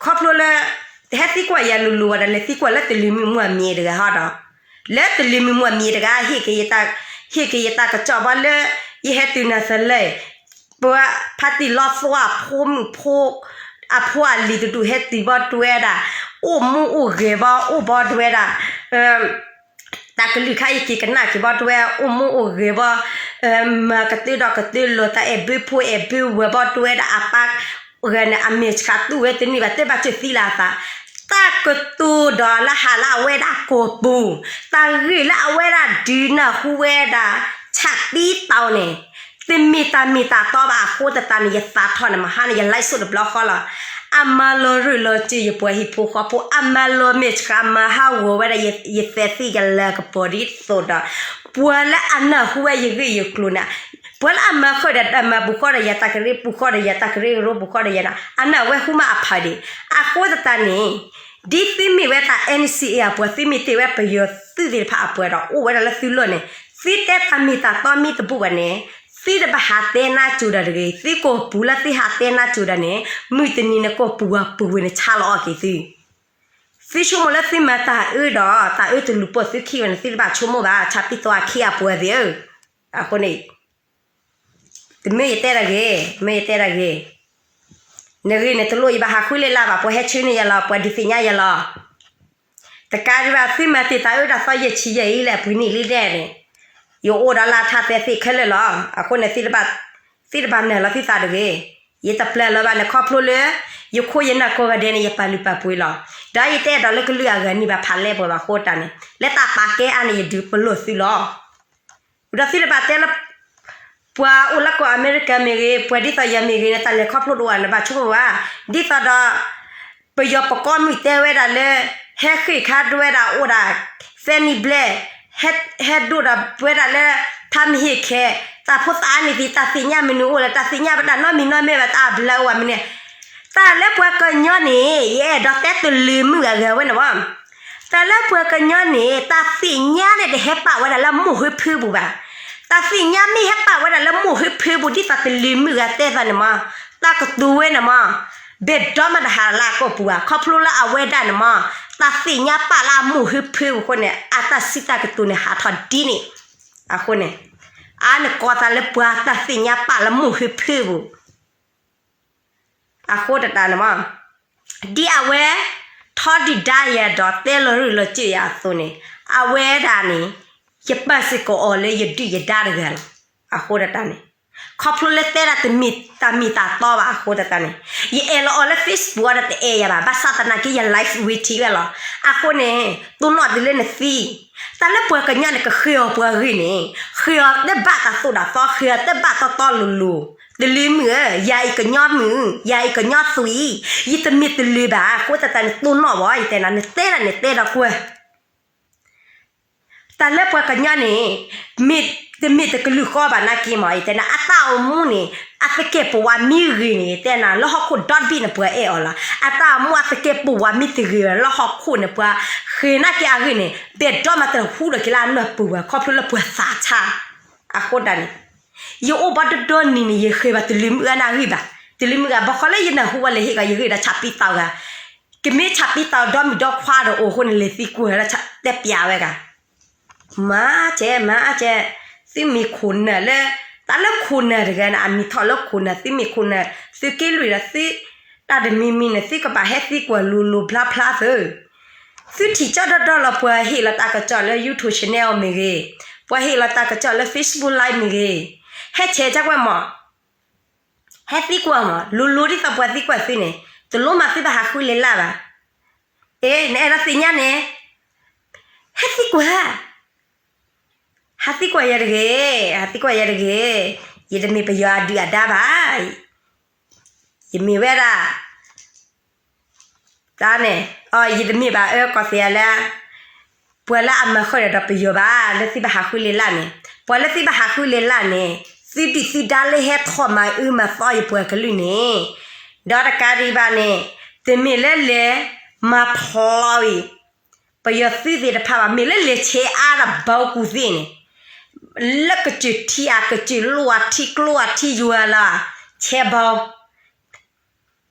ခီဖျိလၢ တဟဲသံကွၢ်ယၤလိၤလိၤဝဲဒၣ် လဲၤသံကွၢ်လၢတလံၤမုၢ်မူအမံၤတဂၤဟီဒီး, လၢတလံၤမုၢ်မူအမံၤတဂၤ ဟ့ၣ်က့ၤယတၢ်ကစီၣ်ဘီလၢ ယဟဲတုၤနၤသလဲၣ် ပှၤဖါတံၢ်လီသီအ ဖိမုၣ်ဖိ အဖိအလံၤတဒူၣ်ဟဲတုၤဘီတဝဲဒၣ်, အိၣ်မူအိၣ်ဂဲၤဘီအိၣ်ဘီတဝဲဒၣ်, တၢ်ကလုၢ်ခါအံၤက့ၤကနၣ်က့ၤဘီတဝဲ အိၣ်မူအိၣ်ဂဲၤဘီ, မၤကတၢၢ်ဒီးကတၢၢ်လီၤ တၢ်အဲၣ်ဘၢဖိအဲၣ်ဘၢဝဲဘီတဝဲဒၣ် အပၢ်ဂၤန့ၣ် အမဲာ်ဆှးတူၢ်ဝဲတန့ၢ်ဘၣ် တဲဘၣ်စၢၤသံလၢအသး, တၢ်ကတိၤဒီးလၢဟးလၢအဝဲဒၣ်ကိာ်ပူၤ, တၢ်ဂ့ၢ်လၢအဝဲဒၣ်ဒုးနၢ်ဟူဝဲဒၣ် ဆၣ်သံတီၤန့ၣ် တမ့ၢ်တၢ်မ့ၢ်တၢ်တီဘၣ်အဃိသတးန့ၣ် ယသးထီၣ်န့ၣ် မဟါန့ၣ် ယ live ဆိတဘျီဃီလီၤ. အမၤလီၤရူၢ်လီၤစၢၤယပှၤဟံၣ်ဖိဃီဖိ, အမၤလီၤမဲာ်ဆှး မၤဟးဂီၤဝဲဒၣ်ယသဲးသ့ၣ်ယလၤကပီၤဒ်သိးဒီး ပှၤလၢအနၢ်ဟူဝဲယဂ့ၢ်ယကျိၤန့ၣ်, ပှၤလၢအမၤဃုာ်ဒီးတၢ်မၤပူၤဃီဒီးယၤ တၢ်ကရၢပူၤဃီဒီးယၤ တၢ်ကရၢကရိပူၤဃီဒီးယၤန့ၣ် အနၢ်ဝဲဟူမးအဖးဒံး, အဃိသတးန့ၣ် ဒ်သုမ့ၢ်ဝဲတၢ် NCA အပှၤ သုမ့ၢ်တ့ၢ်ဝဲပယီၤသုးသ့ၣ်တဖၣ်အပှၤဒီး အိၣ်ဝဲဒၣ်လၢသုလီၢ်န့ၣ် သုတဲတၢ်မ့ၢ်တၢ်တီမ့ၢ်တဘူၣ်ဘၣ်န့ၣ် သုတဘၣ်ဟးတဲနါစိၤဒၣ်တဂ့ၤ, သုကိာ်ပူၤလၢသုဟးတဲနါစိၤဒၣ်န့ၣ် မုၢ်တနံၤန့ၣ် ကိာ်ပူၤဝဲပူၤဝဲန့ၣ် ဆါလီၤအီၣ်က့ၤသု သုဆိကမိၣ်လၢသုမၤတၢ်အၢဒီး တၢ်အၢတလူၤပိာ်သုခံဝဲန့ၣ် သုတဘၣ်ဆိကမိၣ်ဘၣ် ဆၣ်ပံတီၤအခ့အပှၤသ့ၣ်ဧၢ, အဃိန့ၣ် တမ့ၢ်ယတဲတၢ်ဂ့ၤ, မ့ၢ်ယတဲတၢ်ဂ့ၤ, နဂ့ၢ်န့ၣ် တလိၣ်ယဘၣ်ဟးဃုလ့လၢ်ဘၣ် ပှၤဟဲဆှၢန့ၢ်ယၤလီၤ ပှၤဒုးသ့ၣ်ညါယၤလီၤ, တကးဒံးဘၣ် သုမၤတ့ၢ်တၢ်အၢတၢ်သီယဲၢ်ဆံယဲၢ်အံၤလဲၣ် ပှၤနံၣ်လံဒဲးန့ၣ်, ယအိၣ်ဒီးလၢထါသဲသ့ၣ်ခဲလၢာ်လီၤ, အဃိန့ၣ် သုတဘၣ်နၢ်လီၤသုသးတဂ့ၤ, ယတပျၢ်လၢၤဘၣ်န့ၣ် ခီဖျိလၢ ယခိၣ်ယနၢ်ကိးဂၤဒဲးန့ၣ် ယပာ်လုၢ်ပာ်ပှ့ၤလီၤ, ဒီးယတအဲၣ်ဒိးလၢကလုာ်အဂၤန့ၣ်ဘၣ်ဖးလဲၢ်ပှဲၤဘၣ်အဃိတၢ်န့ၣ် လၢတၢ်ပာ်ကဲအါန့ၣ် ယဒုးပလီၢ်သုလီၤ ဒီးသုတဘၣ်တဲလၢ ပှၤအိၣ်လၢကီၢ်အမဲရကၤမ့ၢ်ဂ့ၤ, ပှၤဒ်သိးယၤမ့ၢ်ဂ့ၤန့ၣ် တၢ်လဲၤခီဖျိတအိၣ်ဘၣ် နဘၣ်ဆိကမိၣ်ဘၣ်, ဒ်သိးဒီး ပယီၤပကိးမုၢ်တဲဝဲဒၣ်လၢ ဟဲဃ့ၢ်ခါဒဝဲဒၣ်အိၣ်ဒၣ် သၢနံၣ်ဘျဲၣ်, ဟဲဒိၣ်ဒီးဝဲဒၣ်လၢ ထါမဟ့ၣ်ခဲ, တၢ်ဖိသၣ်အါန့ၢ်သံ တၢ်သ့ၣ်ညါမနုၤအိၣ်လဲၣ်, တၢ်သ့ၣ်ညါဝဲဒၣ်နီတမံၤနီတမံၤဘၣ် တၢ်ဘျါအိၣ်ဘၣ်မနုၤန့ၣ်, တၢ်လၢပှၤကညီန့ၣ် ယအဲၣ်ဒိးတဲတလၢၤမုၢ်ဂၤဂၤဝဲန့ၣ်မး တၢ်လၢပှၤကညီန့ၣ် တၢ်သ့ၣ်ညါန့ၣ် တဟဲပာ်ဝဲဒၣ်လၢမိၢ်ဟုဖုပူၤဘၣ်. တၢ်သ့ၣ်ညါမ့ၢ်ဟဲပာ်ဝဲဒၣ်လၢမိၢ်ဟုဖုပူၤ ဒ်သိးတလၢၤမုၢ်ဂၤတဲသးန့ၣ်မး, တၢ်ကတိၤဝဲန့ၣ်မး, ဘၣ်ဒီမးတဟးလၢအကီၢ်ပူၤဘၣ် ခီဖျိလၢအဝဲဒၣ်န့ၣ်မ့ၢ် တၢ်သ့ၣ်ညါပာ်လၢအမိၢ်ဟုဖၢပူၤအဃိန့ၣ် အတၢ်စံးတၢ်ကတိၤန့ၣ်ဟးထီၣ်ဒ်န့ၣ် အဃိန့ၣ် အါန့ၣ်ကိးသးလၢပှၤတၢ်သ့ၣ်ညါပာ်လၢမိၢ်ဟုဖၢပူၤ အဃိသတးန့ၣ်မ့ၢ် ဒ်အဝဲ ထီဒုၣ်ဒါယၤဒီးတဲလီၤရုၢ်လီၤစၢၤယၤအသိးန့ၣ် အဝဲဒၣ်န့ၣ် ယပာ်စ့ၢ်ကီးအီၤလၢယဒုၣ်ယဒါတဂၤလီၤ. အဃိသတးန့ၣ် ခီဖျိလၢတဲဒၣ်တၢ်မ့ၢ်တၢ်တီဘၣ်အဃိသတးန့ၣ် ယအဲၣ်လီၤအီၤလၢ Facebook အီၤဒီးတအဲၣ်ယၤဘၣ် ဘၣ်ဆၣ်သနာ်က့ယ live ဝံၤထံၣ်ဝဲလီၤ. အဃိန့ၣ် တိၢ်နီၣ်တုၤလၢနသံ တၢ်လၢပှၤကညီန့ၣ် ကဃ့အီၤပှၤဂ့ၢ်န့ၣ် ဃ့အီၤတဘၣ်တၢ်သိၣ်တၢ်သီ ဃ့အီၤတဘၣ်တီတီလိၤလိၤ, တလၢမုၣ်ဧၢ, ယၤအံၤကညီမုၣ်, ယၤအံၤကညီသွံၣ်, ယတမ့ၢ်တလၢဘၣ်, အဃိသတးန့ၣ်တိၢ်နီၣ်ဘၣ် ယတဲနၤ နတဲဒၣ်န့ၣ်တဲဒီးကွၢ် တၢ်လၢပှၤကညီန့ၣ် မ့ၢ်တမ့ၢ်တကလုာ်ဃီဘၣ်နာ်က့မး ယတဲနၤ အတၢ်အိၣ်မူန့ၣ် အသကဲာ်ပဝးမ့ၢ်ဂ့ၤန့ၣ် ယတဲနၤ လၢဟီၣ်ခိၣ်ဒီတဘ့ၣ်န့ၣ် ပှၤအဲၣ်အီၤလီၤ. အတၢ်အိၣ်မူအသကဲာ်ပဝးမ့ၢ်တဂ့ၤဘၣ် လၢဟီၣ်ခိၣ်န့ၣ် ပှၤဃ့နာ်က့အဂ့ၢ်န့ၣ် ဘၣ်ဒီမးတဟူးဒီးက့ၤလၢအနၢ်ပူၤဘၣ် ခီဖျိလၢပှၤသးဆါ အဃိဒၣ်န့ၣ် ယအိၣ်ဘၣ်တဒီနံၤန့ၣ် ယဃ့ဘၣ်တလၢမုၣ်အနၢ်ဂံၢ်ဘၣ်, တလၢမုၣ်ဂၤ ဘၣ်ဃီလၢယနၢ်ဟူဝဲလဲၤဟ့ၣ်ကီး ယဂ့ၢ်ဒီးဆးပံသးဂၤ, ကမ့ၢ်ဆးပံသးဒီမုၣ်ဒီခွါဒီးအိၣ်အဃိန့ၣ် လဲၤသံကွၢ်လၢတဲပျးဝဲဂၤ, မၤကဲ မၤကဲ, သုမ့ၢ်ခိၣ်နၢ်လၢ တၢ်လၢခိၣ်နၢ်တဂၤန့ၣ် အမံၤထီၣ်လၢခိၣ်နၢ် သုမ့ၢ်ခိၣ်နၢ် သုက့လွံၢ်ဒီးသု တၢ်တမံၤမံၤန့ၣ် သုကဘၣ်ဟဲသံကွၢ်လိၤလိၤဖျါဖျါသု သုထံၣ်ကၠီဒီဒီလီၤ ပှၤဟ့ၣ်လီၤတၢ်ကစီၣ်လၢ YouTube channel မ့ၢ်ဂ့ၤ, ပှၤဟ့ၣ်လီၤတၢ်ကစီၣ်လၢ Facebook Live မ့ၢ်ဂ့ၤ, ဟဲဆဲးကၢ်ကွၢ်မး, ဟဲသံကွၢ်မး လိၤလိၤဒ်သိးပှၤသံကွၢ်သုန့ၣ် တလိၣ်မၤသုဘၣ်ဟးဃုလ့ၤလၢ်ဘၣ်. အ့ နအဲၣ်ဒိးသ့ၣ်ညါန့ၣ် ဟဲသံကွၢ်, ဟးသံကွၢ်ယၤတဂ့ၤ, ဟးသံကွၢ်ယၤတဂ့ၤ, ယတမ့ၢ်ပယီၤအဒုၣ်အဒါဘၣ် ယမ့ၢ်ဝဲဒၣ် တၢ်န့ၣ် အ ယတမ့ၢ်ဘၣ်အၢကီၢ်သ့ၣ်ယၤလၢ ပှၤလၢအမၤဃုာ်ဒီးပယီၤဘၣ် လၢသုဘၣ်ဟးဃုလ့ၤလၢ်န့ၣ်, ပှၤလၢသုဘၣ်ဟးဃုလ့ၤလၢ်န့ၣ် သုဒုၣ်သုဒါလၢဟဲထီၣ်မၤအုမၤသီယပှၤကလုာ်န့ၣ်, ဒီးတကးဒံးဘၣ်န့ၣ် တမ့ၢ်လၢလဲၤမၤဖျီအံၤ ပယီၤသုးသ့ၣ်တဖၣ်ဘၣ် မ့ၢ်လၢလဲၤဆဲးအါဒီးဘီကူသ့ၣ်န့ၣ်, လၢကစၢၢ်ထံအကစၢၢ်လိၣ်အထံကျိအထံယွၤလၢ ဆဲးဘီ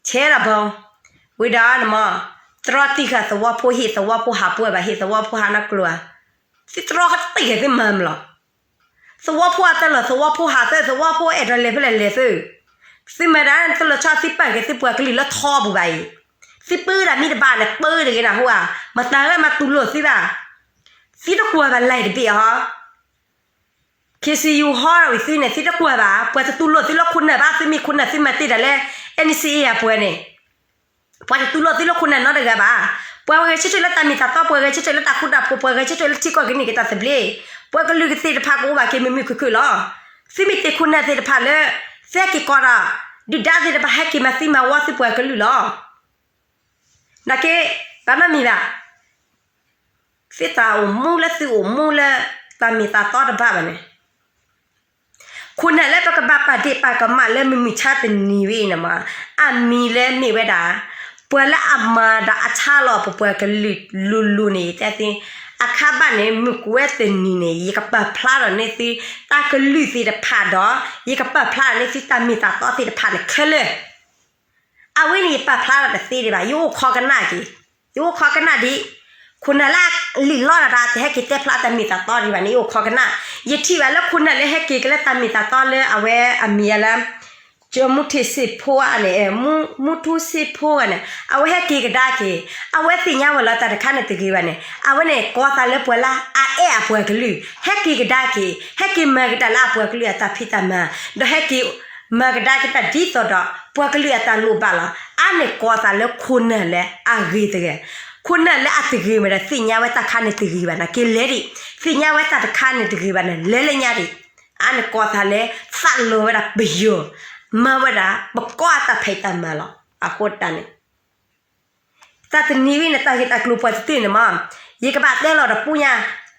ဆဲးဒီးဘီ, ဝံၤဒီးနမ့ၢ် တြီတံၢ်ဃာ်သဝီဖိ ဟ့ၣ်သဝီဖိဟးပှၢ်ဘၣ် ဟ့ၣ်သဝီဖိဟးနီၢ်ကျိဧါ, သုတြီတံၢ်ဃာ်သုမၤမလီၤ, သဝီဖိအတၢ်လီၢ် သဝီဖိဟးသၢ သဝီဖိအဲၣ်ဒိးလဲၤဖဲလဲၣ်လဲၤသၢ, သုမၤဒၣ်တၢ်လီၤဆီ သုပာ်က့ၤသုပှၤကလုာ်လၢထီပူၤဘၣ်အံၤ, သုပၢတၢ်မံတဘၣ်န့ၣ် ပၢတဂ့ၤနၢ်ဟူဧါ, မတၤဂၤမၤတူၢ်လိာ်သုဘၣ်, သုတကွၢ်ဘၣ်လဲၤတဘ့ၣ်ဧါ ခ့စံယူၤဟီဒီးဝံၤသုန့ၣ် သုတကွၢ်ဘၣ် ပှၤတတူၢ်လိာ်သုလၢခိၣ်နၢ်ဘၣ် သုမ့ၢ်ခိၣ်နၢ်သုမၤတ့ၢ်တၢ်လၢ NCA အပှၤန့ၣ်, ပှၤတတူၢ်လိာ်သုလၢခိၣ်နၢ်နီတဂၤဘၣ်, ပှၤဂဲၤဆၢထၢၣ်လၢတၢ်မ့ၢ်တၢ်တီ ပှၤဂဲၤဆၢထၢၣ်လၢတၢ်ဃူတၢ်ဖိး ပှၤဂဲၤဆၢထၢၣ်လၢထံကီၢ်ကန့ၢ်က့ၤတၢ်သဘျ့, ပှၤကလုာ်ကသ့ၣ်တဖၣ်ကအိၣ်ဘၣ်က့ၤမုာ်မုာ်ခုၣ်ခုၣ်လီၤ, သုမ့ၢ်တ့ၢ်ခိၣ်နၢ်သ့ၣ်တဖၣ်လၢ သုဟဲက့ၤကိးဒီး ဒုၣ်ဒါသ့ၣ်တဖၣ်ဟဲက့ၤမၤသံမၤဝီသုပှၤကလုာ်လီၤ နာ်က့ တၢ်နီတမံၤဘၣ်, သုတၢ်အိၣ်မူလၢသုအိၣ်မူလၢ တၢ်မ့ၢ်တၢ်တီတဘၣ်ဘၣ်န့ၣ်, ခိၣ်နၢ်လၢပကဘၣ်ပာ်ဒ့ၣ်ပာ်ကမၣ်လၢမုၢ်မုၢ်ဆါတနံၤဝဲအံၤန့ၣ်မး, အမံၤလၢမ့ၢ်ဝဲဒၣ် ပှၤလၢအမၤဒီးအဆါလီၤပပှၤကလုာ်လိၤလိၤန့ၣ် တဲသု, အခါဘၣ်န့ၣ် မုၢ်ကဝဲၢ်တနံၤန့ၣ် ယကပာ်ဖျါထီၣ်န့ၢ်သု တၢ်ကလုၢ်သ့ၣ်တဖၣ်ဒီး ယကပာ်ဖျါထီၣ်န့ၢ်သုတၢ်မ့ၢ်တၢ်တီသ့ၣ်တဖၣ်န့ၣ်ခဲလၢာ် အဝဲန့ၣ်ယပာ်ဖျါထီၣ်တသ့ဒံးဘၣ် ယအိၣ်ခိးကနၣ်က့ၤ, ယအိၣ်ခိးကနၣ်ဒံး, ခိၣ်နၢ်လၢအလံာ်လီတၢ်တဟဲက့ၤတဲဖျါတၢ်မ့ၢ်တၢ်တီဒံးဘၣ်န့ၣ် ယအိၣ်ခိးကနၣ်, ယထံၣ်ဘၣ်လၢခိၣ်နၢ်လၢဟဲက့ၤကလၢတၢ်မ့ၢ်တၢ်တီလၢအဝဲအမံၤအလၢ ကၠိမူထံစ့ၣ်ဖိဧါန့ၣ်, မူထူစ့ၣ်ဖိဧါန့ၣ် အဝဲဟဲက့ၤကဒါက့ၤ, အဝဲသ့ၣ်ညါဝဲလီၤတၢ်တခါန့ၣ်တဂ့ၤဘၣ်န့ၣ် အဝဲန့ၣ်ကိးသးလၢပှၤလၢအအဲၣ်အပှၤကလုာ် ဟဲက့ၤကဒါက့ၤ ဟဲက့ၤမၤကဒါလၢအပှၤကလုာ်အတၢ်ဖံးတၢ်မၤ, ဒီးဟဲက့ၤ မၤကဒါက့ၤတၢ်ဒ်သိးဒီး ပှၤကလုာ်အတၢ်လိၣ်ဘၣ်လီၤ. အါန့ၢ်ကိးသးလၢခိၣ်နၢ်လၢအဂ့ၤတဂ့ၤ, ခိၣ်နၢ်လၢအတဂ့ၤဝဲဒၣ်သ့ၣ်ညါဝဲတၢ်ခါန့ၣ်တဂ့ၤဘၣ်န့ၣ် က့ၤလဲၤဒံး, သ့ၣ်ညါဝဲတၢ်တခါန့ၣ်တဂ့ၤဘၣ်န့ၣ် လဲၤလၢညါဒံး, အါန့ၢ်ကိးသးလၢ သးလီၤဝဲဒၣ်ပယီၤ, မၤဝဲဒၣ်ပကီၢ်အတၢ်ဖံးတၢ်မၤလီၤ. အဃိတၢ်န့ၣ် တၢ်တနံၤဝဲန့ၣ် တၢ်ဂ့ၢ်တၢ်ကျိၤပှၤတတုၤန့ၣ်မး, ယကဘၣ်တဲလီၤတပူၤညါ,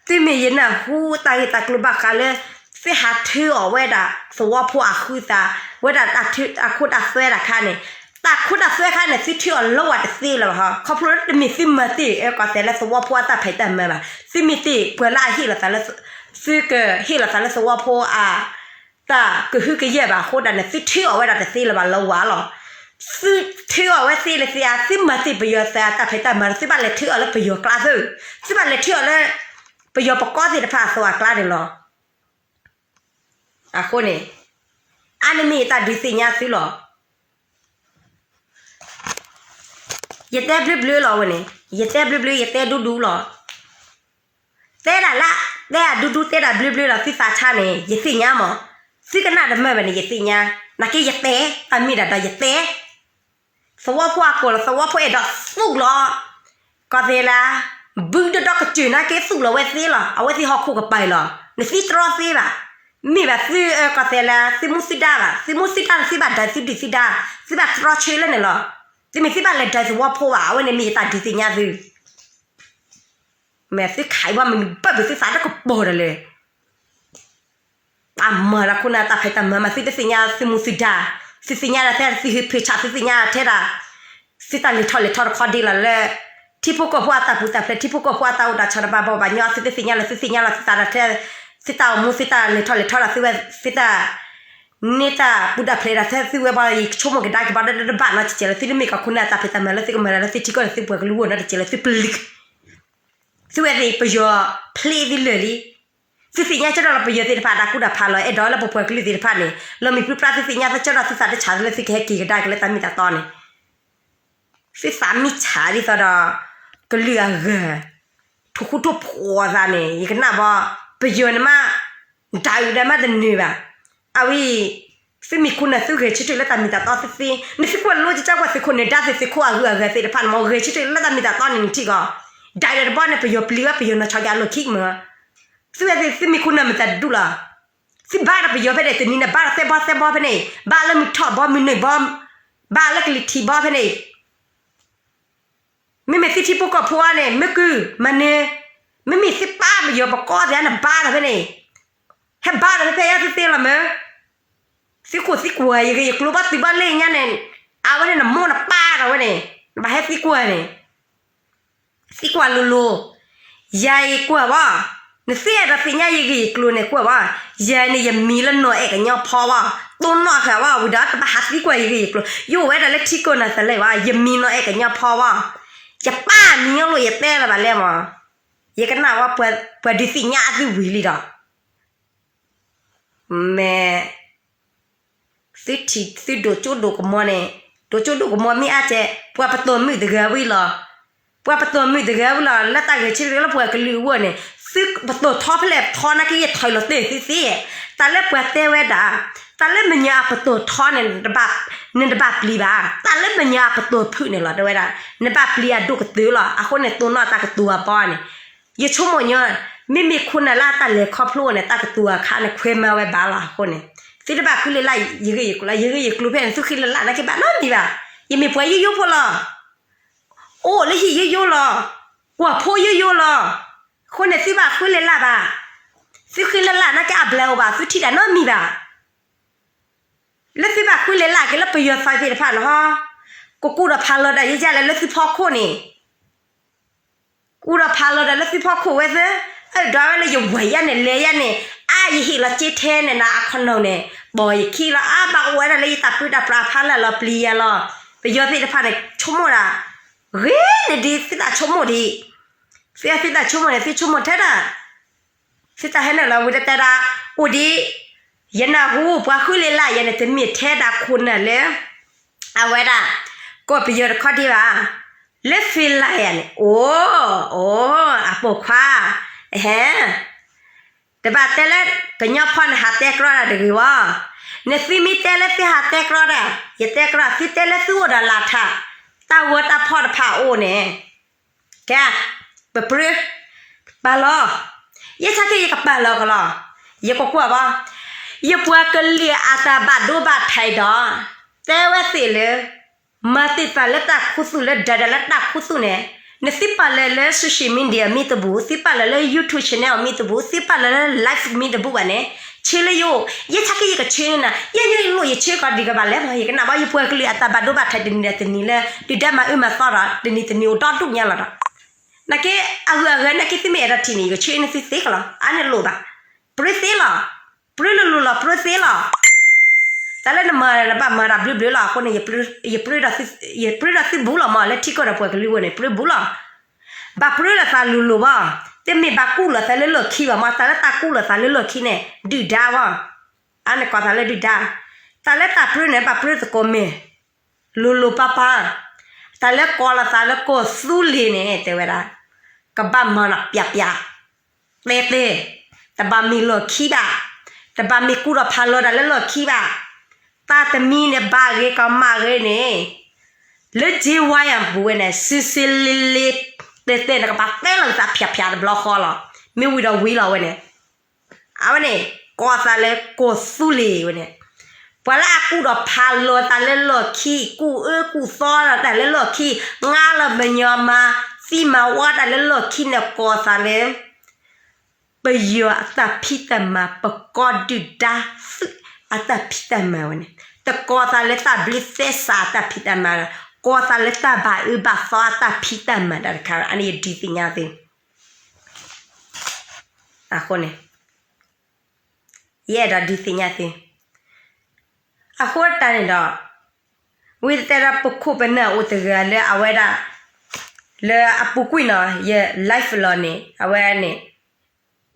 သုမ့ၢ်ယနၢ်ဟူတၢ်ဂ့ၢ်တၢ်ကျိၤဘၣ်ဃးလၢ သုဟးထုးအီၤဝဲဒၣ်သဝီဖိအဃုသး, ဝဲဒၣ်တၢ်ခိတၢ်သွဲတၢ်ခါန့ၣ်, တၢ်ခိတၢ်သွဲခါန့ၣ် သုထုးအီၤလၢဝဲတသ့လၢၤဘၣ်ဟီ, ခီဖျိလၢတမ့ၢ်သုမၤတ့ၢ်အၢကီၢ်သဲးလၢ သဝီဖိအတၢ်ဖံးတၢ်မၤဘၣ်, သုမ့ၢ်တ့ၢ်ပှၤလၢအဟ့ၣ်လီၤသးလၢ သုကဟ့ၣ်လီၤသးလၢသဝီဖိအ တၢ်ကဟုကယာ်ဘၣ်အဃိဒၣ်န့ၣ် သုထုးအီၤဝဲဒၣ်တသ့လၢၤဘၣ်လၢဝဲလီၤ. သုထုးအီၣ်ဝဲသ့လၢသ့ဧါ, သုမၤတ့ၢ်ပယီၤသးတၢ်ဖံးတၢ်မၤဒီး သုဘၣ်လဲၤထုးအီၣ်လၢပယီၤကျါသု, သုဘၣ်လဲၤထုးအီၣ်လၢ ပယီၤပကီၢ်သ့ၣ်တဖၣ်အသိးအကျါန့ၣ်လီၤ. အဃိန့ၣ် အါန့ၢ်မ့ၢ်ယတၢ်ဒုးသ့ၣ်ညါသုလီၤ. ယတဲဘျုးဘျုးလီၤဝဲန့ၣ်, ယတဲဘျုးဘျုး ယတဲဒူဒူလီၤ. တဲဒၣ်လၢ တဲဒၣ်ဒူဒူ တဲဒၣ်ဘျုးဘျုးလီၤ သုသးဆါန့ၣ် ယသ့ၣ်ညါမး, သုကနၣ်တမၢဘၣ်န့ၣ် ယသ့ၣ်ညါ, နာ်က့ယတဲ, တၢ်မ့ၢ်ဒၣ်ဒီးယတဲ သဝီဖိအကိာ်လီၤ, သဝီဖိအဲၣ်ဒိးသူၣ်လီၤ. ကီၢ်သဲးလၢ ဘုဒီဒီကစၢၢ်နာ်က့သူၣ်လီၤဝဲသ့လီၤ, အဝဲသ့ၣ်ဟီၣ်ခိၣ်ကပၤလီၤ, နသံတြီသ့ဘၣ်. မ့ၢ်ဘၣ်သု ကီၢ်သဲးလၢ သုမူသုဒါဘၣ်, သုမူသုဒါန့ၣ် သုဘၣ်ဒၢးသုဒုၣ်သုဒါ, သုဘၣ်တြီဆၢလၢန့ၣ်လီၤ. သုမ့ၢ်သုဘၣ်လဲၤဒၢးသဝီဖိဘၣ်, အဝဲန့ၣ်မ့ၢ်ယတၢ်ဒုးသ့ၣ်ညါသု မ့ၢ်သုခးအံၤဘၣ်မနုၤဘၣ် ပသုသးတကပီၤဒီးလၢ တၢ်မၤတၢ်ခိၣ်နၢ်တၢ်ဖံးတၢ်မၤမး သုတသ့ၣ်ညါသုမူသုဒါ, သုသ့ၣ်ညါလၢထဲသုဟ့ၣ်ဖ့ၣ်ဆး သုသ့ၣ်ညါထဲဒၣ် သုတၢ်လဲၤထီၣ်လဲၤထီတခီဒ့လီၤလၢ ထံဖိကီၢ်ဖိအတၢ်ပူၤတၢ်ဖျဲး ထံဖိကီၢ်ဖိအတၢ်အိၣ်တၢ်ဆိးတဘၣ်ဘီဘၣ်ညီ သုတသ့ၣ်ညါလၢ သုသ့ၣ်ညါလီၤ သုသးဒီးထဲ သုတၢ်အိၣ်မူသုတၢ်လဲၤထီၣ်လဲၤထီဒီးသုဝဲ သုတၢ် န့ၢ်တၢ်ပူၤတၢ်ဖျဲးဒီးထဲသုဝဲဘီ ယဆိကမိၣ်ကဒါက့ၤဘၣ်ဒီးတဘၣ်နီတစဲးလၢ သုတမ့ၢ်ကီၢ်ခိၣ်နၢ်တၢ်ဖံးတၢ်မၤလၢသုကမၤလၢသုထံကီၢ်န့ၣ် သုပှၤကလုာ်အိၣ်နီတစဲးလၢ သုပျံၤ သုဝဲသ့ၣ်ပယီၤဖျ့သုလၢာ်လံ. သုသ့ၣ်ညါကၢ်ထီၣ်လၢပယီၤသ့ၣ်တဖၣ် တၢ်ကူတၢ်ဖးလီၤ အဲၣ်ဒိးလၢပပှၤကလုာ်သ့ၣ်တဖၣ်န့ၣ် လီၤမံၤပြံပြါ သုသ့ၣ်ညါ သုကၢ်ထီၣ်သုသးတဆးလၢသုကဟဲက့ၤကဒါက့ၤလၢတၢ်မ့ၢ်တၢ်တီန့ၣ် သုသးမံဆးဒ်သိးဒီး ကလုာ်အဂၤ ထိၣ်ဃူထိၣ်ဖိးအသးန့ၣ် ယကနၣ်ဘီ ပယီၤန့ၣ်မး ဒၣ်အုၣ်ဒီးမးတနၢၤဘၣ်. အဝဲ သုမ့ၢ်ခိၣ်နၢ်သုဂဲၤဆၢထၢၣ်လၢတၢ်မ့ၢ်တၢ်တီသုသ့, နသုကွၢ်လိကၠၢ်ကွၢ်သုးခိၣ်နၢၤဒါသုးခိၣ်အဂုၤအဂၤသ့ၣ်တဖၣ်န့ၣ် မ်ဂဲၤဆၢထၢၣ်လၢတၢ်မ့ၢ်တၢ်တီန့ၣ်နထံၣ်ကီး, ဒၣ်အုၣ်ဒီးတဘီန့ၣ် ပယီၤပျံၤဝဲ ပယီၤနီၢ်ဆီက့ၤအလီၢ်ခံမး, သုဝဲသ့ၣ်သုမ့ၢ်ခိၣ်နၢ်မ့ၢ်တၢ်တဒူၣ်လီၤ. သုဘါဒီးပယီၤဖဲန့ၣ် တနံၤန့ၣ် ဘါဒီးသဲဘီသဲဘီဖဲန့ၣ် ဘါလၢမုၢ်ထီၣ်ဘီမုၢ်နုာ်ဘီ ဘါလၢကလံၤထံးဘီဖဲန့ၣ် မ့မ့ၢ်သုထံဖိကီၢ်ဖိအံၤန့ၣ် မ့ၢ်ကုၢ်မၤနၢၤ, မ့မ့ၢ်သုပၢ်ပယီၤပကီၢ်သ့ၣ်န့ၣ် ဘါဒီးဖဲန့ၣ်, ဟဲဘါဒီးဖဲဖဲယါသုသ့လီၤမး, သုခိၣ်သံကွၢ်ယဂ့ၢ်ယကျိၤဘၣ်သုဘၣ်လၢညါန့ၣ်, အဝဲန့ၣ်နမိၢ်နပၢ်ဒီးဝဲန့ၣ်, နဘၣ်ဟဲသံကွၢ်န့ၣ် သံကွၢ်လိၤလိၤ, ယၤအံၤကွၢ်ဝဲ, နသ့အဲၣ်ဒိးသ့ၣ်ညါယဂ့ၢ်ယကျိၤန့ၣ်ကွၢ်ဝဲ, ယၤန့ၣ်ယမံၤလၢနီၢ်အဲၣ်ကညီဖီဝဲ, တိၢ်နီၣ်ဃာ်ဝဲဝံၤဒီးတဘၣ်ဟးသံကွၢ်ယဂ့ၢ်ယကျိၤ, ယအိၣ်ဝဲဒၣ်လၢထံကီၢ်နၤသလ့ၣ်ဝဲ, ယမံၤနီၢ်အဲၣ်ကညီဖီဝဲ, ယပၢ်မံၤညိလိာ်ယတဲလၢၤဘၣ်လဲၣ်မး, ယကနၣ်ဝဲ ပှၤဒုးသ့ၣ်ညါအသုဝံၤလံဒီး မ့ၢ် သုထံၣ်သုဒိၣ်ကၠိဒိၣ်ကမီၤန့ၣ်, ဒိၣ်ကၠိဒိၣ်ကမီၤမ့ၢ်အါတဲ, ပှၤပတီၢ်မုၣ်တဂၤဝံၤလီၤ. ပှၤပတီၢ်မုၣ်တဂၤဝံၤလီၤ လၢတၢ်ဂဲၤဆၢထၢၣ်လၢပှၤကလုာ်အဂီၢ်န့ၣ်, သုပတီၢ်ထီဖဲလဲၣ်ထီနာ်က့ ယထီၣ်လီၤတဲာ်သုသ့, တၢ်လၢပှၤတဲဝဲဒၣ်, တၢ်လၢမဲာ်ညါအပတီၢ်ထီန့ၣ် နတဘၣ်ပျံၤဘၣ်, တၢ်လၢမဲာ်ညါအပတီၢ်ဖုၣ်န့ၣ်လီၤ တဲဝဲဒၣ်, နဘၣ်ပျံၤအဒိၣ်ကတၢၢ်လီၤ. အဃိန့ၣ် တိၢ်နီၣ်တၢ်ကတိၤအဘီန့ၣ် ယဆိကမိၣ်ညီ, မ့မ့ၢ်ခိၣ်နၢ်လၢအတၢ်လဲၤခီဖျိန့ၣ် တၢ်ကတိၤအခါန့ၣ် ခွဲမၤဝဲဘၣ်လီၤ. အဃိန့ၣ် သုတဘၣ်ဃုလ့လၢ်ယဂ့ၢ်ယကျိၤလီၤ. ယဂ့ၢ်ယကျိၤဖဲန့ၣ် သုဃုလ့လၢ်နာ်က့ဘၣ်နီတမံၤဘၣ်. ယမ့ၢ်ပှၤယိယိဖိလီၤ. အိၣ်လၢဟံၣ်ယိယိလီၤ. ကွၢ်ဖိယိယိလီၤ. အဃိန့ၣ် သုဘၣ်ဃုလ့လၢ်ဘၣ်. သုဃုလ့လၢ်နာ်က့အဘျဲအိၣ်ဘၣ် သုထံၣ်တၢ်နီတမံၤဘၣ်. လၢသုဘၣ်ဃုလ့လၢ်က့ၤလၢပယီၤသးသ့ၣ်တဖၣ်န့ၣ်ဟီ, ကကူဒီးဖးလီၤဒၣ်ယဲယဲလဲၣ်လၢသုဖီခိၣ်န့ၣ်, ကူဒီးဖးလီၤဒၣ်လၢသုဖီခိၣ်ဝဲသ့, အဲၣ်ဒိးဝဲလၢယဝဲၢ်ယဲန့ၣ် လဲၤယဲန့ၣ်, အါ ယဟ့ၣ်လီၤစ့ထဲန့ၣ် နၤအခီနီၣ်န့ၣ်, ပိာ်ယခံလီၤ. အါ ဘၣ်အိၣ်ဝဲဒၣ်လၢယတၢ်ပၢတၢ်ပြးဖးလၢ်လီၤ ပျံၤယဲလီၤ. ပယီၤသ့ၣ်တဖၣ်န့ၣ် ဆိကမိၣ်ဒၣ်, ဂ့ၤန့ၣ်ဒ်သုတၢ်ဆိကမိၣ်ဒံး, သုသုတၢ်ဆိကမိၣ်န့ၣ် သုဆိကမိၣ်ထဲဒၣ် သုတၢ်ဟဲနုာ်လီၤဝံၤတတဲဒၣ်, အိၣ်ဒံး, ယနၢ်ဟူ ပှၤဃုလ့လၢ်ယဲန့ၣ် တမ့ၢ်ထဲဒၣ်ခိၣ်နၢ်လၢ အဝဲဒၣ် ကီၢ်ပယီၤတခီဒံးဘၣ်, လၢ Finland ယဲန့ၣ် အိၣ်, အိၣ်, အပိာ်ခွါ, ဟဲ, တဘၣ်တဲလၢ ကညီဖီန့ၣ်ဟးတဲကြီတၢ်တဂ့ၤဝဲ, နသုမ့ၢ်တဲလၢသုဟးတဲကြီတၢ်, ယတဲကြီ, သုတဲလၢသုအိၣ်ဒီးလၢ်ထး, တၢ်ဝၢတၢ်ဖီၣ်တဖၣ်အိၣ်န့ၣ် ကဲ, ပပြၢ, ပာ်လီၤ, ယဆၢက့ၤယကပာ်လီၤကလီၤ, ယကကွၢ်ဘၣ်, ယပှၤကလုာ်အတၢ်ဘၣ်ဒိဘၣ်ထံးဒီး, တဲဝဲသ့ၣ်လၢ မၤတ့ၢ်ပာ်လၢတၢ်ခူသူၣ်လၢဒၢးဒၢးလၢတၢ်ခူသူၣ်န့ၣ်, နသုပာ်လၢလၢ social media မ့ၢ်တဘူၣ်, သုပာ်လၢလၢ YouTube channel မ့ၢ်တဘူၣ်, သုပာ်လၢလၢ live မ့ၢ်တဘူၣ်ဘၣ်န့ၣ်, ဆၢလၢယအိၣ်, ယဆၢက့ၤယကဆၢန့ၣ်, ယဲယလိၣ်ယဆၢကီးဒံးကဘၣ်လဲၣ်မး, ယကနၣ်ဘၣ် ယပှၤကလုာ်အတၢ်ဘၣ်ဒိဘၣ်ထံးတနံၤဒီးတနံၤလၢ ဒုၣ်ဒါမၤအၢမၤသီဒီး တနံၤတနံၤအိၣ်ဒီဒူၣ်ညါလီၤဒီး နာ်က့ အဂုၤအဂၤနာ်က့ သုမ့ၢ်အဲၣ်ဒိးထံၣ်န့ၣ် ယကဆၢန့ၢ်သုသ့ကလီၤ, အါန့ၣ်လိၣ်ဘၣ်, ပြၢသ့လီၤ, ပြၢလိၤလိၤလီၤ ပြၢသ့လီၤ. တၢ်လၢနမၤ နဘၣ်မၤတၢ်ဘျုးဘျုးလီၤ. အဃိန့ၣ် ယပြၢဒီးသုဘူးလီၤမး လၢထံကီၢ်ဒီးပှၤကလုာ်ဝဲန့ၣ် ပြၢဘူးလီၤ. ဘၣ်ပြၢလိာ်သးလိၤလိၤဘၣ်. တမ့ၢ်ဘၣ်ကူၣ်လိာ်သးလၢလီၢ်ခံဘၣ်မး. တၢ်လၢတၢ်ကူၣ်လိာ်သးလၢလီၢ်ခံန့ၣ် ဒုၣ်ဒါဘၣ်. အါန့ၣ်ကိးသးလၢဒုၣ်ဒါ. တၢ်လၢတၢ်ပြၢန့ၣ် ဘၣ်ပြၢသကိးမ့ၢ် လိၤလိၤပၢ်ပၢ်. တၢ်လၢကိးလိာ်သးလၢကီၢ်သူလ့ၤန့ၣ် တဲဝဲဒၣ် ကဘၣ်မၤနၤပျးပျး တဲတဲ, တဘၣ်မ့ၢ်လီၢ်ခံဘၣ်, တဘၣ်မ့ၢ်ကူၣ်ထီၣ်ဖးလီၤတၢ်လၢလီၢ်ခံဘၣ်. တၢ်တမံၤန့ၣ် ဘၣ်ဂ့ၤကမၣ်ဂ့ၤန့ၣ်, လၢကၠ့ဝါယၤပူၤဝဲန့ၣ် စံစ့လ့လ့ တဲတဲ နကဘၣ်တဲလီၤသးဖျးဖျးတဘျီဃီလီၤ. မ့ၢ်ဝံၤဒီးဝံၤလီၤဝဲန့ၣ် အဝဲန့ၣ် ကိးသးလၢကီၢ်သူလ့ၤဝဲန့ၣ်, ပှၤလၢအကူၣ်ထီၣ်ဖးလီၤတၢ်လၢလီၢ်ခံ, ကူၣ်အၢကူၣ်သီတၢ်လၢလီၢ်ခံ, ငါလၢပညီမၤသံမၤဝီတၢ်လၢလီၢ်ခံန့ၣ် ကိးသးလၢ ပယီၤအတၢ်ဖံးတၢ်မၤ, ပကီၢ်ဒုၣ်ဒါသုးအတၢ်ဖံးတၢ်မၤဝဲန့ၣ်, တကိးသးလၢတၢ်ဘျ့သဲစးအတၢ်ဖံးတၢ်မၤ, ကိးသးလၢတၢ်ဘၣ်အၢဘၣ်သီအတၢ်ဖံးတၢ်မၤတၢ်တခါ, အန့ၣ်ယဒုးသ့ၣ်ညါသု အဃိန့ၣ် ယအဲၣ်ဒိးဒုးသ့ၣ်ညါသု, အဃိတၢ်န့ၣ်ဒီး, ဝံၤတဲဒီးပခိၣ်ပနၢ်အိၣ်တဂၤလၢ အဝဲဒၣ် လၢအပူၤကွံာ်နီၤ ယ live လီၤန့ၣ် အဝဲန့ၣ်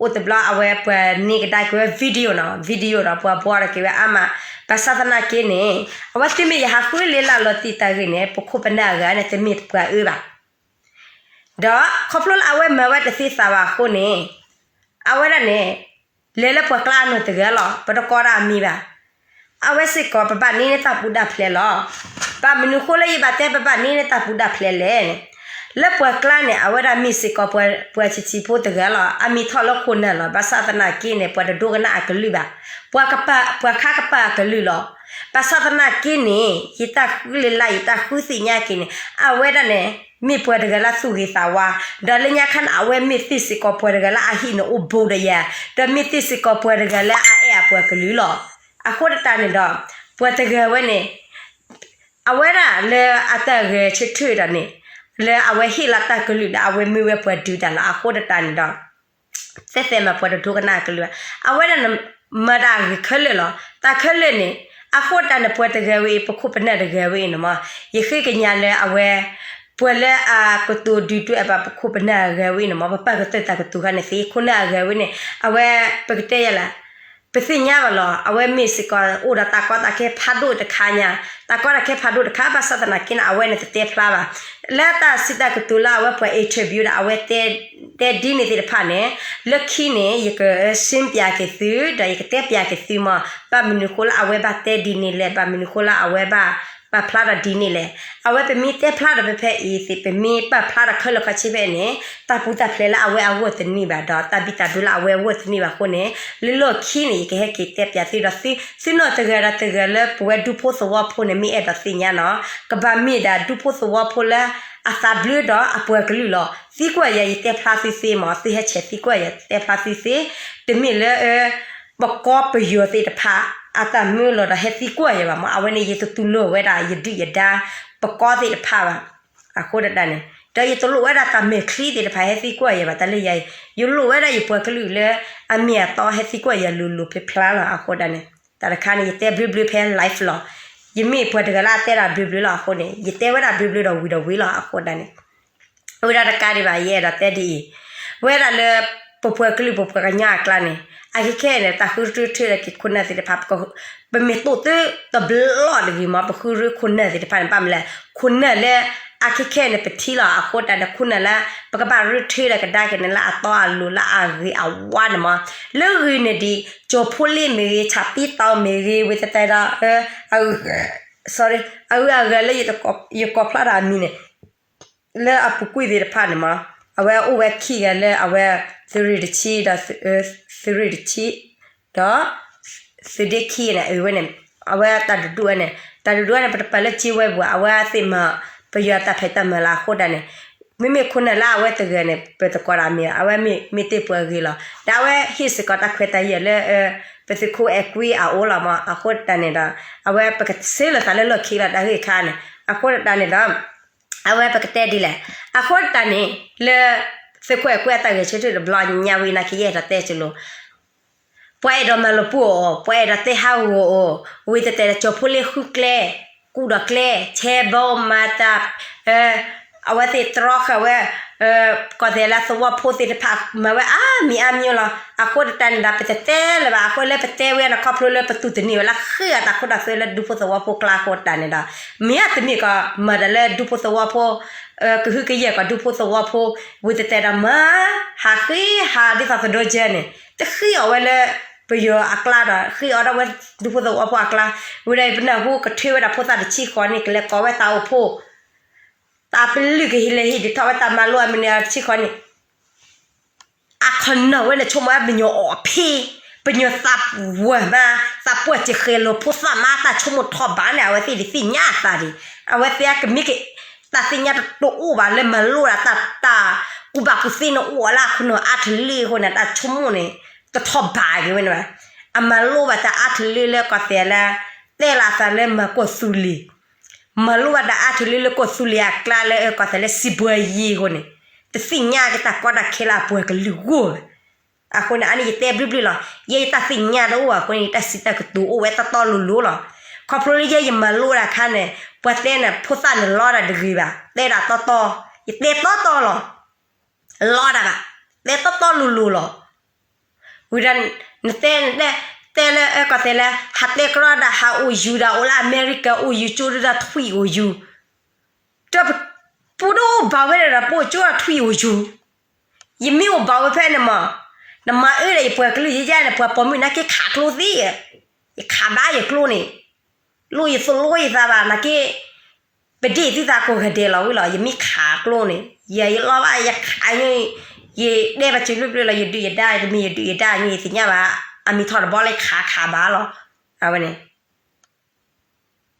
အိၣ်တဘျီ အဝဲပှၤန့ၢ်ကဒါက့ၤဝဲ video နီၤ, video ဒီးပှၤဘှီထီၣ်က့ၤဝဲအါမး, ဘၣ်ဆၣ်သနာ်က့န့ၣ် အဝဲသုမ့ၢ်ယဟးဃုလ့လၢလီၤတံၢ်တၢ်ဂ့ၢ်န့ၣ် ပခိၣ်ပနၢ်အဂၤန့ၣ် တမ့ၢ်ပှၤအၢဘၣ် ဒီးခီဖျိလၢအဝဲမၤဝဲတသ့သးဘၣ်အဃိန့ၣ်, အဝဲဒၣ်န့ၣ် လဲၤလၢပှၤကျါအနီၢ်တဂၤလီၤ, ပတကိးဒၣ်အမံၤဘၣ်. အဝဲစ့ၢ်ကီး ပဘၣ်န့ၢ်န့ၢ်တၢ်ပူၤတၢ်ဖျဲးလီၤ. ဘၣ်မနုၤဃိလၢယဘၣ်တဲ ပဘၣ်န့ၢ်န့ၢ်တၢ်ပူၤတၢ်ဖျဲးလဲၣ်န့ၣ်, လၢပှၤကျါန့ၣ် အဝဲဒၣ်မ့ၢ်စ့ၢ်ကီး ပှၤဆံးဆံးဖိတဂၤလီၤ. အမံၤထီၣ်လၢခိၣ်နၢ်လီၤ. ဘၣ်ဆၣ်သနာ်က့န့ၣ် ပှၤတဒိကနၣ်အကလုၢ်ဘၣ်. ပှၤကပာ်, ပှၤခါကပာ်အကလုၢ်လီၤ. ဘၣ်ဆၣ်သနာ်က့န့ၣ် ယတၢ်ဃုလ့လၢ ယတၢ်ဃုသ့ၣ်ညါက့ၤန့ၣ် အဝဲဒၣ်န့ၣ် မ့ၢ်ပှၤတဂၤလၢသူၣ်ဂ့ၤသးဝါ, ဒီးလၢညါခါန့ၣ် အဝဲမ့ၢ်သ့ၣ်စ့ၢ်ကီးပှၤတဂၤလၢအဟံးန့ၢ်အိၣ်ဘူးဒီးယၤ, ဒီးမ့ၢ်သ့ၣ်စ့ၢ်ကီးပှၤတဂၤလၢအအဲၣ်အပှၤကလုာ်လီၤ. အဃိသတးန့ၣ်ဒီး ပှၤတဂၤဝဲန့ၣ် အဝဲဒၣ်လၢအတၢ်ဂဲၤဆၢထၢၣ်ဒီးန့ၣ်, လၢအဝဲဟ့ၣ်လီၤတၢ်ကလုၢ်ဒီး အဝဲမ့ၢ်ဝဲပှၤဒုးတၢ်လီၤ. အဃိသတးန့ၣ်ဒီး သဲသဲမး ပှၤတဒိကနၣ်အကလုၢ်ဘၣ်. အဝဲဒၣ်န့ၣ် မၤတၢ်အဂ့ၤခဲလၢာ်လီၤ. တၢ်ခဲလၢာ်န့ၣ် အဃိတၢ်န့ၣ် ပှၤတဂၤဝဲအံၤ ပခိၣ်ပနၢ်တဂၤဝဲအံၤန့ၣ်မး, ယဃ့ကညးလၢအဝဲ ပှၤလၢအကတိၤဒုးတၢ်အဘၣ် ပခိၣ်ပနၢ်အဂၤဝဲအံၤန့ၣ်မး, ပပာ်ကတၢၢ်တၢ်ကတိၤခါန့ၣ်သ့, ခိၣ်နၢ်အဂၤဝဲန့ၣ် အဝဲ ပကတဲယၤလဲၣ် ပသ့ၣ်ညါဘၣ်လီၤ. အဝဲမ့ၢ်စ့ၢ်ကီးအိၣ်ဒီးတၢ်ကီတၢ်ခဲဖးဒိၣ်တခါညါ, တၢ်ကီတၢ်ခဲဖးဒိၣ်တခါ ဘၣ်ဆၣ်သနာ်က့န့ၣ် အဝဲန့ၣ်တတဲဖျါဘၣ်. လၢတၢ်စံးတၢ်ကတိၤလၢအဝဲပှၤ interview ဒီး အဝဲတဲ တဲဒ်န့ၣ်သ့ၣ်တဖၣ်န့ၣ်, လၢခံန့ၣ် ယက ရှင်းပြ က့ၤသု, ဒီးယကတဲပျးက့ၤသုမး, ဘၣ်မနုၤဃိလၢအဝဲဘၣ်တဲဒ်န့ၣ်လဲၣ်, ဘၣ်မနုၤဃိလၢအဝဲဘၣ်ပာ်ဖျါထီၣ်ဒ်န့ၣ်လဲၣ်. အဝဲပမ့ၢ်တဲဖျါထီၣ်ဖဲဖဲအံၤသ့ၣ်, ပမ့ၢ်ပာ်ဖျါထီၣ်ခဲလၢာ်ခဲဆ့ဖဲအံၤန့ၣ်, တၢ်ပူၤတၢ်ဖျဲးလၢအဝဲအဂီၢ်တန့ၢ်ဘၣ်, ဒီးတၢ်ဘံၣ်တၢ်ဘၢလၢအဝဲအဂီၢ်တန့ၢ်ဘၣ်အဃိန့ၣ်, လၢလီၢ်ခံန့ၣ် ယကဟဲက့ၤတဲပျးသုဒီး သုနီၢ်တဂၤဒီးတဂၤလၢပဝဲဒူဖိသဝီဖိန့ၣ် မ့ၢ်အဲၣ်ဒိးသ့ၣ်ညါနီၤ, ကဘၣ်မ့ၢ်ဒၣ်ဒူဖိသဝီဖိလၢအသးဘျုးဒီးအပှၤကလုာ်လီၤ. သံကွၢ်ယၤ ယတဲဖျါသုသ့မး, သုဟဲဆဲးသံကွၢ်ယၤ တဲဖျါသုသ့, တမ့ၢ်လၢ ပကီၢ်ပယီၤသ့ၣ်တဖၣ် အတၢ်မၢလီၤဒီးဟဲသံကွၢ်ယၤဘၣ်မး, အဝဲန့ၣ် ယတတူၢ်လိာ်ဝဲဒၣ်ယဒုၣ်ယဒါ ပကီၢ်သ့ၣ်တဖၣ်ဘၣ်. အဃိဒၣ်န့ၣ်, ဒီးယတလိၣ်ဝဲဒၣ်တၢ်မဲာ်ချံသ့ၣ်တဖၣ်ဟဲသံကွၢ်ယၤဘၣ်. တၢ်လၢယၤအံၤ ယလိၣ်ဝဲဒၣ်ယပှၤကလုာ်လၢအမ့ၢ်အတီဟဲသံကွၢ်ယၤလိၤလိၤဖျါဖျါလီၤ. အဃိဒၣ်န့ၣ်, တၢ်တခါန့ၣ် ယတဲဘျုးဘျုးဖဲ live လီၤ. ယမ့ၢ်ပှၤတဂၤလၢအတဲတၢ်ဘျုးဘျုးလီၤအဃိန့ၣ် ယတဲဝဲဒၣ်ဘျုးဘျုးဒီးဝံၤဒီးဝံၤလီၤ. အဃိဒၣ်န့ၣ် ဝဲဒၣ်တကးဒံးဘၣ် ယအဲၣ်ဒိးတဲဒ်အံၤ, ဝဲဒၣ်လၢ ပပှၤကလုာ်ပပှၤကညီအကျါန့ၣ် အခဲခဲအံၤန့ၣ် တၢ်ဃုထၢထၢဒီးက့ၤခိၣ်နၢ်သ့ၣ်တဖၣ် ပမ့ၢ်တိၢ်သ့တဘျီတဂ့ၤမး ပဃုထၢခိၣ်နၢ်သ့ၣ်တဖၣ်န့ၣ် ဘၣ်မနုၤလဲၣ်, ခိၣ်နၢ်လၢအခဲခဲအံၤန့ၣ် ပထံၣ်လီၤ. အဃိတၢ်န့ၣ် ခိၣ်နၢ်လၢ ပကဘၣ်ရ့ထၢဒီးကဒါက့ၤန့ၣ် လၢအတီအလိၤလၢအဂ့ၤအဝါန့ၣ်မး, လၢဂ့ၤန့ၣ်ဒံး ကၠီၤဖိလ့ၣ်မ့ၢ်ဂ့ၤ ဆၣ်ပံတီမ့ၢ်ဂ့ၤ ဝဲတတဲဒီး အဂၤဂၤလၢယကိးဖျါတၢ်အမံၤန့ၣ် လၢအပူၤကွံာ်သ့ၣ်တဖၣ်န့ၣ်မး, အဝဲအိၣ်ဝဲခံဂၤလၢအဝဲ သုးရ့ၣ်တဆံဒီး သုးရ့ၣ်တဆံ ဒီး သုးဒ့ခံဂၤန့ၣ် အဝဲန့ၣ် အဝဲတၢ်တဒူၣ်ဝဲန့ၣ် တၢ်တဒူၣ်ဝဲန့ၣ် ပတပာ်လၢကၠ့ဝဲပူၤ အဝဲသ့ၣ်မၤ ပယီၤတၢ်ဖံးတၢ်မၤလၢအဃိတၢ်န့ၣ်, မ့မ့ၢ်ခိၣ်နၢ်လၢအဝဲတဂၤန့ၣ် ပတကိးဒၣ်မ့ၢ် အဝဲမ့ၢ်တ့ၢ်ပှၤဂ့ၤလီၤ. ဒီးအဝဲဟ့ၣ်စ့ၢ်ကီးတၢ်ခွဲးတၢ်ယာ်လၢ ပသုးခိၣ်အဲၣ်ကွံအအိၣ်လီၤမး, အဃိတၢ်န့ၣ်ဒီး အဝဲပကဆၢလီၤသးလၢလီၢ်ခံလီၤ တၢ်ဂ့ၢ်ခါန့ၣ်, အဃိတၢ်န့ၣ်ဒီး အဝဲပကတဲဒ်လဲၣ်, အဃိတၢ်န့ၣ် လၢ သုးခိၣ်အဲၣ်ကွံအတၢ်ဂဲၤဆၢထၢၣ်တဘျီညါဝံၤနာ်က့ ယအဲၣ်ဒိးတဲကလိၤ, ပှၤအဲၣ်ဒိးမၤလီၤပှီၢ်အီၤ, ပှၤအဲၣ်ဒိးတဲဟးဂီၤအီၤ, ဝံၤတဲတဲဒီးကၠီၤဖိလ့ဃုကျဲ, ကူၣ်ဒီးကျဲ, ဆဲဘီမၤတၢ်, အဝဲသ့ၣ်တြီဃာ်ဝဲ, ကီၢ်သဲးလၢသဝီဖိသ့ၣ်တဖၣ်မၤဝဲအါမံၤအါမံၤလီၤ. အဃိတၢ်န့ၣ်ဒီး ပတတဲလၢၤဘၣ်, အဃိလၢပတဲဝဲန့ၣ် ခီဖျိလၢပတူၢ်တန့ၢ်ဝဲလၢဃ့အတၢ်ခိတၢ်သွဲလၢဒူဖိသဝီဖိကျါအဃိတၢ်န့ၣ်ဒီး, မ့ၢ်အတမ့ၢ်ကီးမၤတၢ်လၢဒူဖိသဝီဖိ ကဟုကယာ်ကီးဒူဖိသဝီဖိ, ဝံၤတဲတဲဒီးမၤ, ဟးဃ့ဟးဒ်သိးသဒိကၢန့ၣ် တဃ့အီၤဝဲလၢပယီၤအကျါဒီး ဃ့အီၤဒၣ်ဝဲဒူဖိသဝီဖိအကျါ, ဝံၤဒီးပနၢ်ဟူကထၢဝဲဒၣ်ဖိသၣ်တဆံဃီန့ၣ် ကလဲၤကိးဝဲတၢ်အိၣ်ဖှိၣ်, တၢ်ပလုၢ်ကဟ့ၣ်လဲၤဟ့ၣ်ဒုးထီၣ်ဝဲတၢ်မၤလိအမုၢ်နံၤတဆံဃီန့ၣ် အခီနီၢ်ဝဲန့ၣ် ဆိကမိၣ်အပညီအီၤအဖ့, ပညီသးဝဲမး, သးပှၢ်စ့ၢ်ဃဲၤလီၤဖိသၣ်မး တၢ်ဆိကမိၣ်ထီၣ်ဘးန့ၣ် အဝဲသ့ၣ်ဒ်သ့ၣ်ညါအသးဒံး, အဝဲသ့ၣ်ကမ့ၢ်က, တၢ်သ့ၣ်ညါတအိၣ်ဘၣ်လၢမၤလိဒၣ်တၢ်, တၢ်ကူၣ်ဘၣ်ကူၣ်သ့န့ၣ်အိၣ်အလၢအခီနီၢ်အါထလ့အဃိန့ၣ် တၢ်ဆိကမိၣ်န့ၣ်, တထီၣ်ဘးက့ၤဝဲန့ၣ်ဘၣ်, အမၤလိဘၣ်တၢ်အါထလ့လၢကီၢ်သဲးလၢ, တဲလီၤအသးလၢမၤကီၢ်သူလ့ၤ မၤလိဘၣ်တၢ်အါထလ့လၢကီၢ်သူလ့ၤအကျါလၢကီၢ်သဲးလၢစံးဘှဲယံၤအဃိန့ၣ်, တသ့ၣ်ညါက့ၤတၢ်ကီတၢ်ခဲလၢအပှၤကလုာ်ဂီၢ်ဘၣ်. အဃိန့ၣ် အန့ၣ်ယတဲဘျုးဘျုးလီၤ. ယဲယတၢ်သ့ၣ်ညါတအိၣ်အဃိန့ၣ် ယတၢ်စံးတၢ်ကတိၤအိၣ်ဝဲတီတီလိၤလိၤလီၤ. ခီဖျိလၢယဲယမၤလိဒၣ်ခါန့ၣ် ပှၤတဲန့ၣ် ဖိသၣ်န့ၣ်လီတၢ်တဂ့ၤဘၣ် တဲဒၣ်တီတီ, ယတဲတီတီလီၤ. လီတၢ်ဘၣ်, တဲတီတီလိၤလိၤလီၤ. ဝံၤဒီး, နတဲ, တဲလၢအကီၢ်သဲးလၢ ဟးတဲကရီဒၣ် ဟးအိၣ်ယူၤဒၣ် အိၣ်လၢအမဲရကၤ အိၣ်ယူၤကၠိဒၣ် ထွံၣ်အိၣ်ယူၤ, တၢ်ပ, ပူၤဒိၣ်ဘၣ်ဝဲဒၣ်ဒီး ပအိၣ်ကၠိထွံၣ်အိၣ်ယူၤ, ယမ့ၢ်အိၣ်ဘၣ်ဝဲဖဲန့ၣ်မး, နမၤအၢဒီးယပှၤကလုာ်ယဲယဲန့ၣ် ပှၤပိာ်မုၣ်နာ်က့ခးကျိသ့, ယခးဘၣ်ယကျိန့ၣ်, လိၣ်ယသိၣ်လိယသးဘၣ်နာ်က့ ပဒ့ၣ်သုသးကိးဂၤဒဲးလီၤဝံၤလီၤ ယမ့ၢ်ခးကျိန့ၣ် ယၤယလီၤဘၣ်ယခး, ယတဲဘၣ်စၢၤဘျုးဘျုးလီၤ ယဒုးယဒါ တမ့ၢ်ယဒုးယဒါန့ၣ် ယသ့ၣ်ညါဘၣ်, အမံၤထီၣ်တဘီလၢယခးခးဘၣ်လီၤ, အဝဲန့ၣ်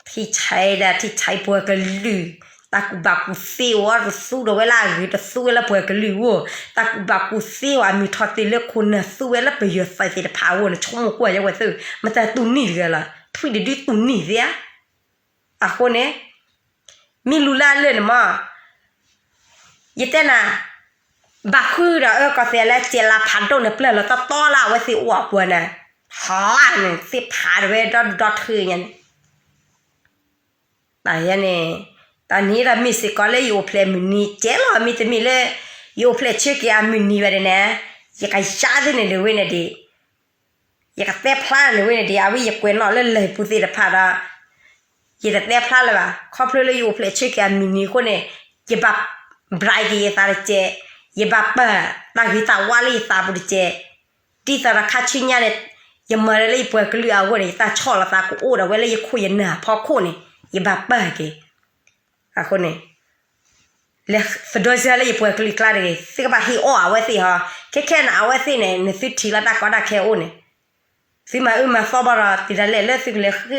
ထံဆဲးဒၣ် ထံဆဲးပှၤကလုာ်, တၢ်ကူၣ်ဘၣ်ကူၣ်သ့အိၣ်တသူဒီးဝဲလၢအဂ့ၤ တသူဝဲလၢပှၤကလုာ်အဂီၢ်, တၢ်ကူၣ်ဘၣ်ကူၣ်သ့အိၣ် အမံၤထီၣ်တ့ၢ်လၢခိၣ်နၢ် သူဝဲလၢပယီၤသုးသ့ၣ်တဖၣ်အဂီၢ်န့ၣ် ဆိကမိၣ်ကွၢ်ယဝဲသ့ၣ် မတၤတူၢ်နံၣ်တဂၤလီၤ ထွံၣ်တဒုတူၢ်နံၣ်သ့ဧါ. အဃိန့ၣ် မ့ၢ်လူၤလၢအလၢာ်န့ၣ်မး ယတဲနၤ, ဘၣ်ဃုာ်ဒီးအကီၢ်သဲးလၢ စဲးလၤဖးဒိၣ်န့ၣ် ပျၢၢ်လီၤတီတီလၢအဝဲသ့ၣ်အိၣ်အပူၤန့ၣ်, ဟးန့ၣ် သ့ၣ်ဖးတဝဲဒီဒီထုညါန့ၣ်, တၢ်န့ၣ်ဒီးမ့ၢ်စ့ၢ်ကီးလၢယအိၣ်ဖျဲၣ်မုၢ်နံၤကဲလီၤ မ့တမ့ၢ်လၢ ယအိၣ်ဖျဲၣ်ဆၢက့ၤအမုၢ်နံၤဘၣ်ဒီးန့ၣ်, ယကယါသ့န့ၣ်ဒၣ်ဝဲန့ၣ်ဒံး ယကတဲဖျါန့ၣ်ဝဲန့ၣ်ဒံး အဝဲယကွဲးနီၣ်လၢလၢၢ်ပူၤသ့ၣ်တဖၣ်ဒီး ယတတဲဖျါလၢၤဘၣ် ခီဖျိလၢယအိၣ်ဖျဲၣ်ဆၢက့ၤအမုၢ်နံၤအဃိန့ၣ် ယဘၣ် bright က့ၤယသးတကဲး, ယဘၣ်ပာ်တၢ်ဂ့ၤတၢ်ဝါလၢယသးပူၤတကဲး, ဒ်သိးဒီးခါဆူညါန့ၣ် ယမၤလၢလၢယပှၤကလုာ်အဂီၢ်န့ၣ် ယတၢ်ဆီၣ်လီၤသးကအိၣ်ဒီးဝဲလၢယခိၣ်ယနၢ်အဖီခိၣ်န့ၣ် ယဘၣ်ပာ်က့ၤ အဃိန့ၣ် လဲၤသဒိစၢၤလၢယပှၤကလုာ်ကျါတဂ့ၤ သုကဘၣ်ဟ့ၣ်အီၣ်အဝဲသ့ၣ်ဟီ, ခဲခဲန့ၣ် အဝဲသ့ၣ်န့ၣ် နသုထံၣ်လီၤတၢ်ကီတၢ်ခဲအိၣ်န့ၣ်, သုမၤအၢမၤသီဘၣ်ဒီး တံၤဒၣ်လဲာ်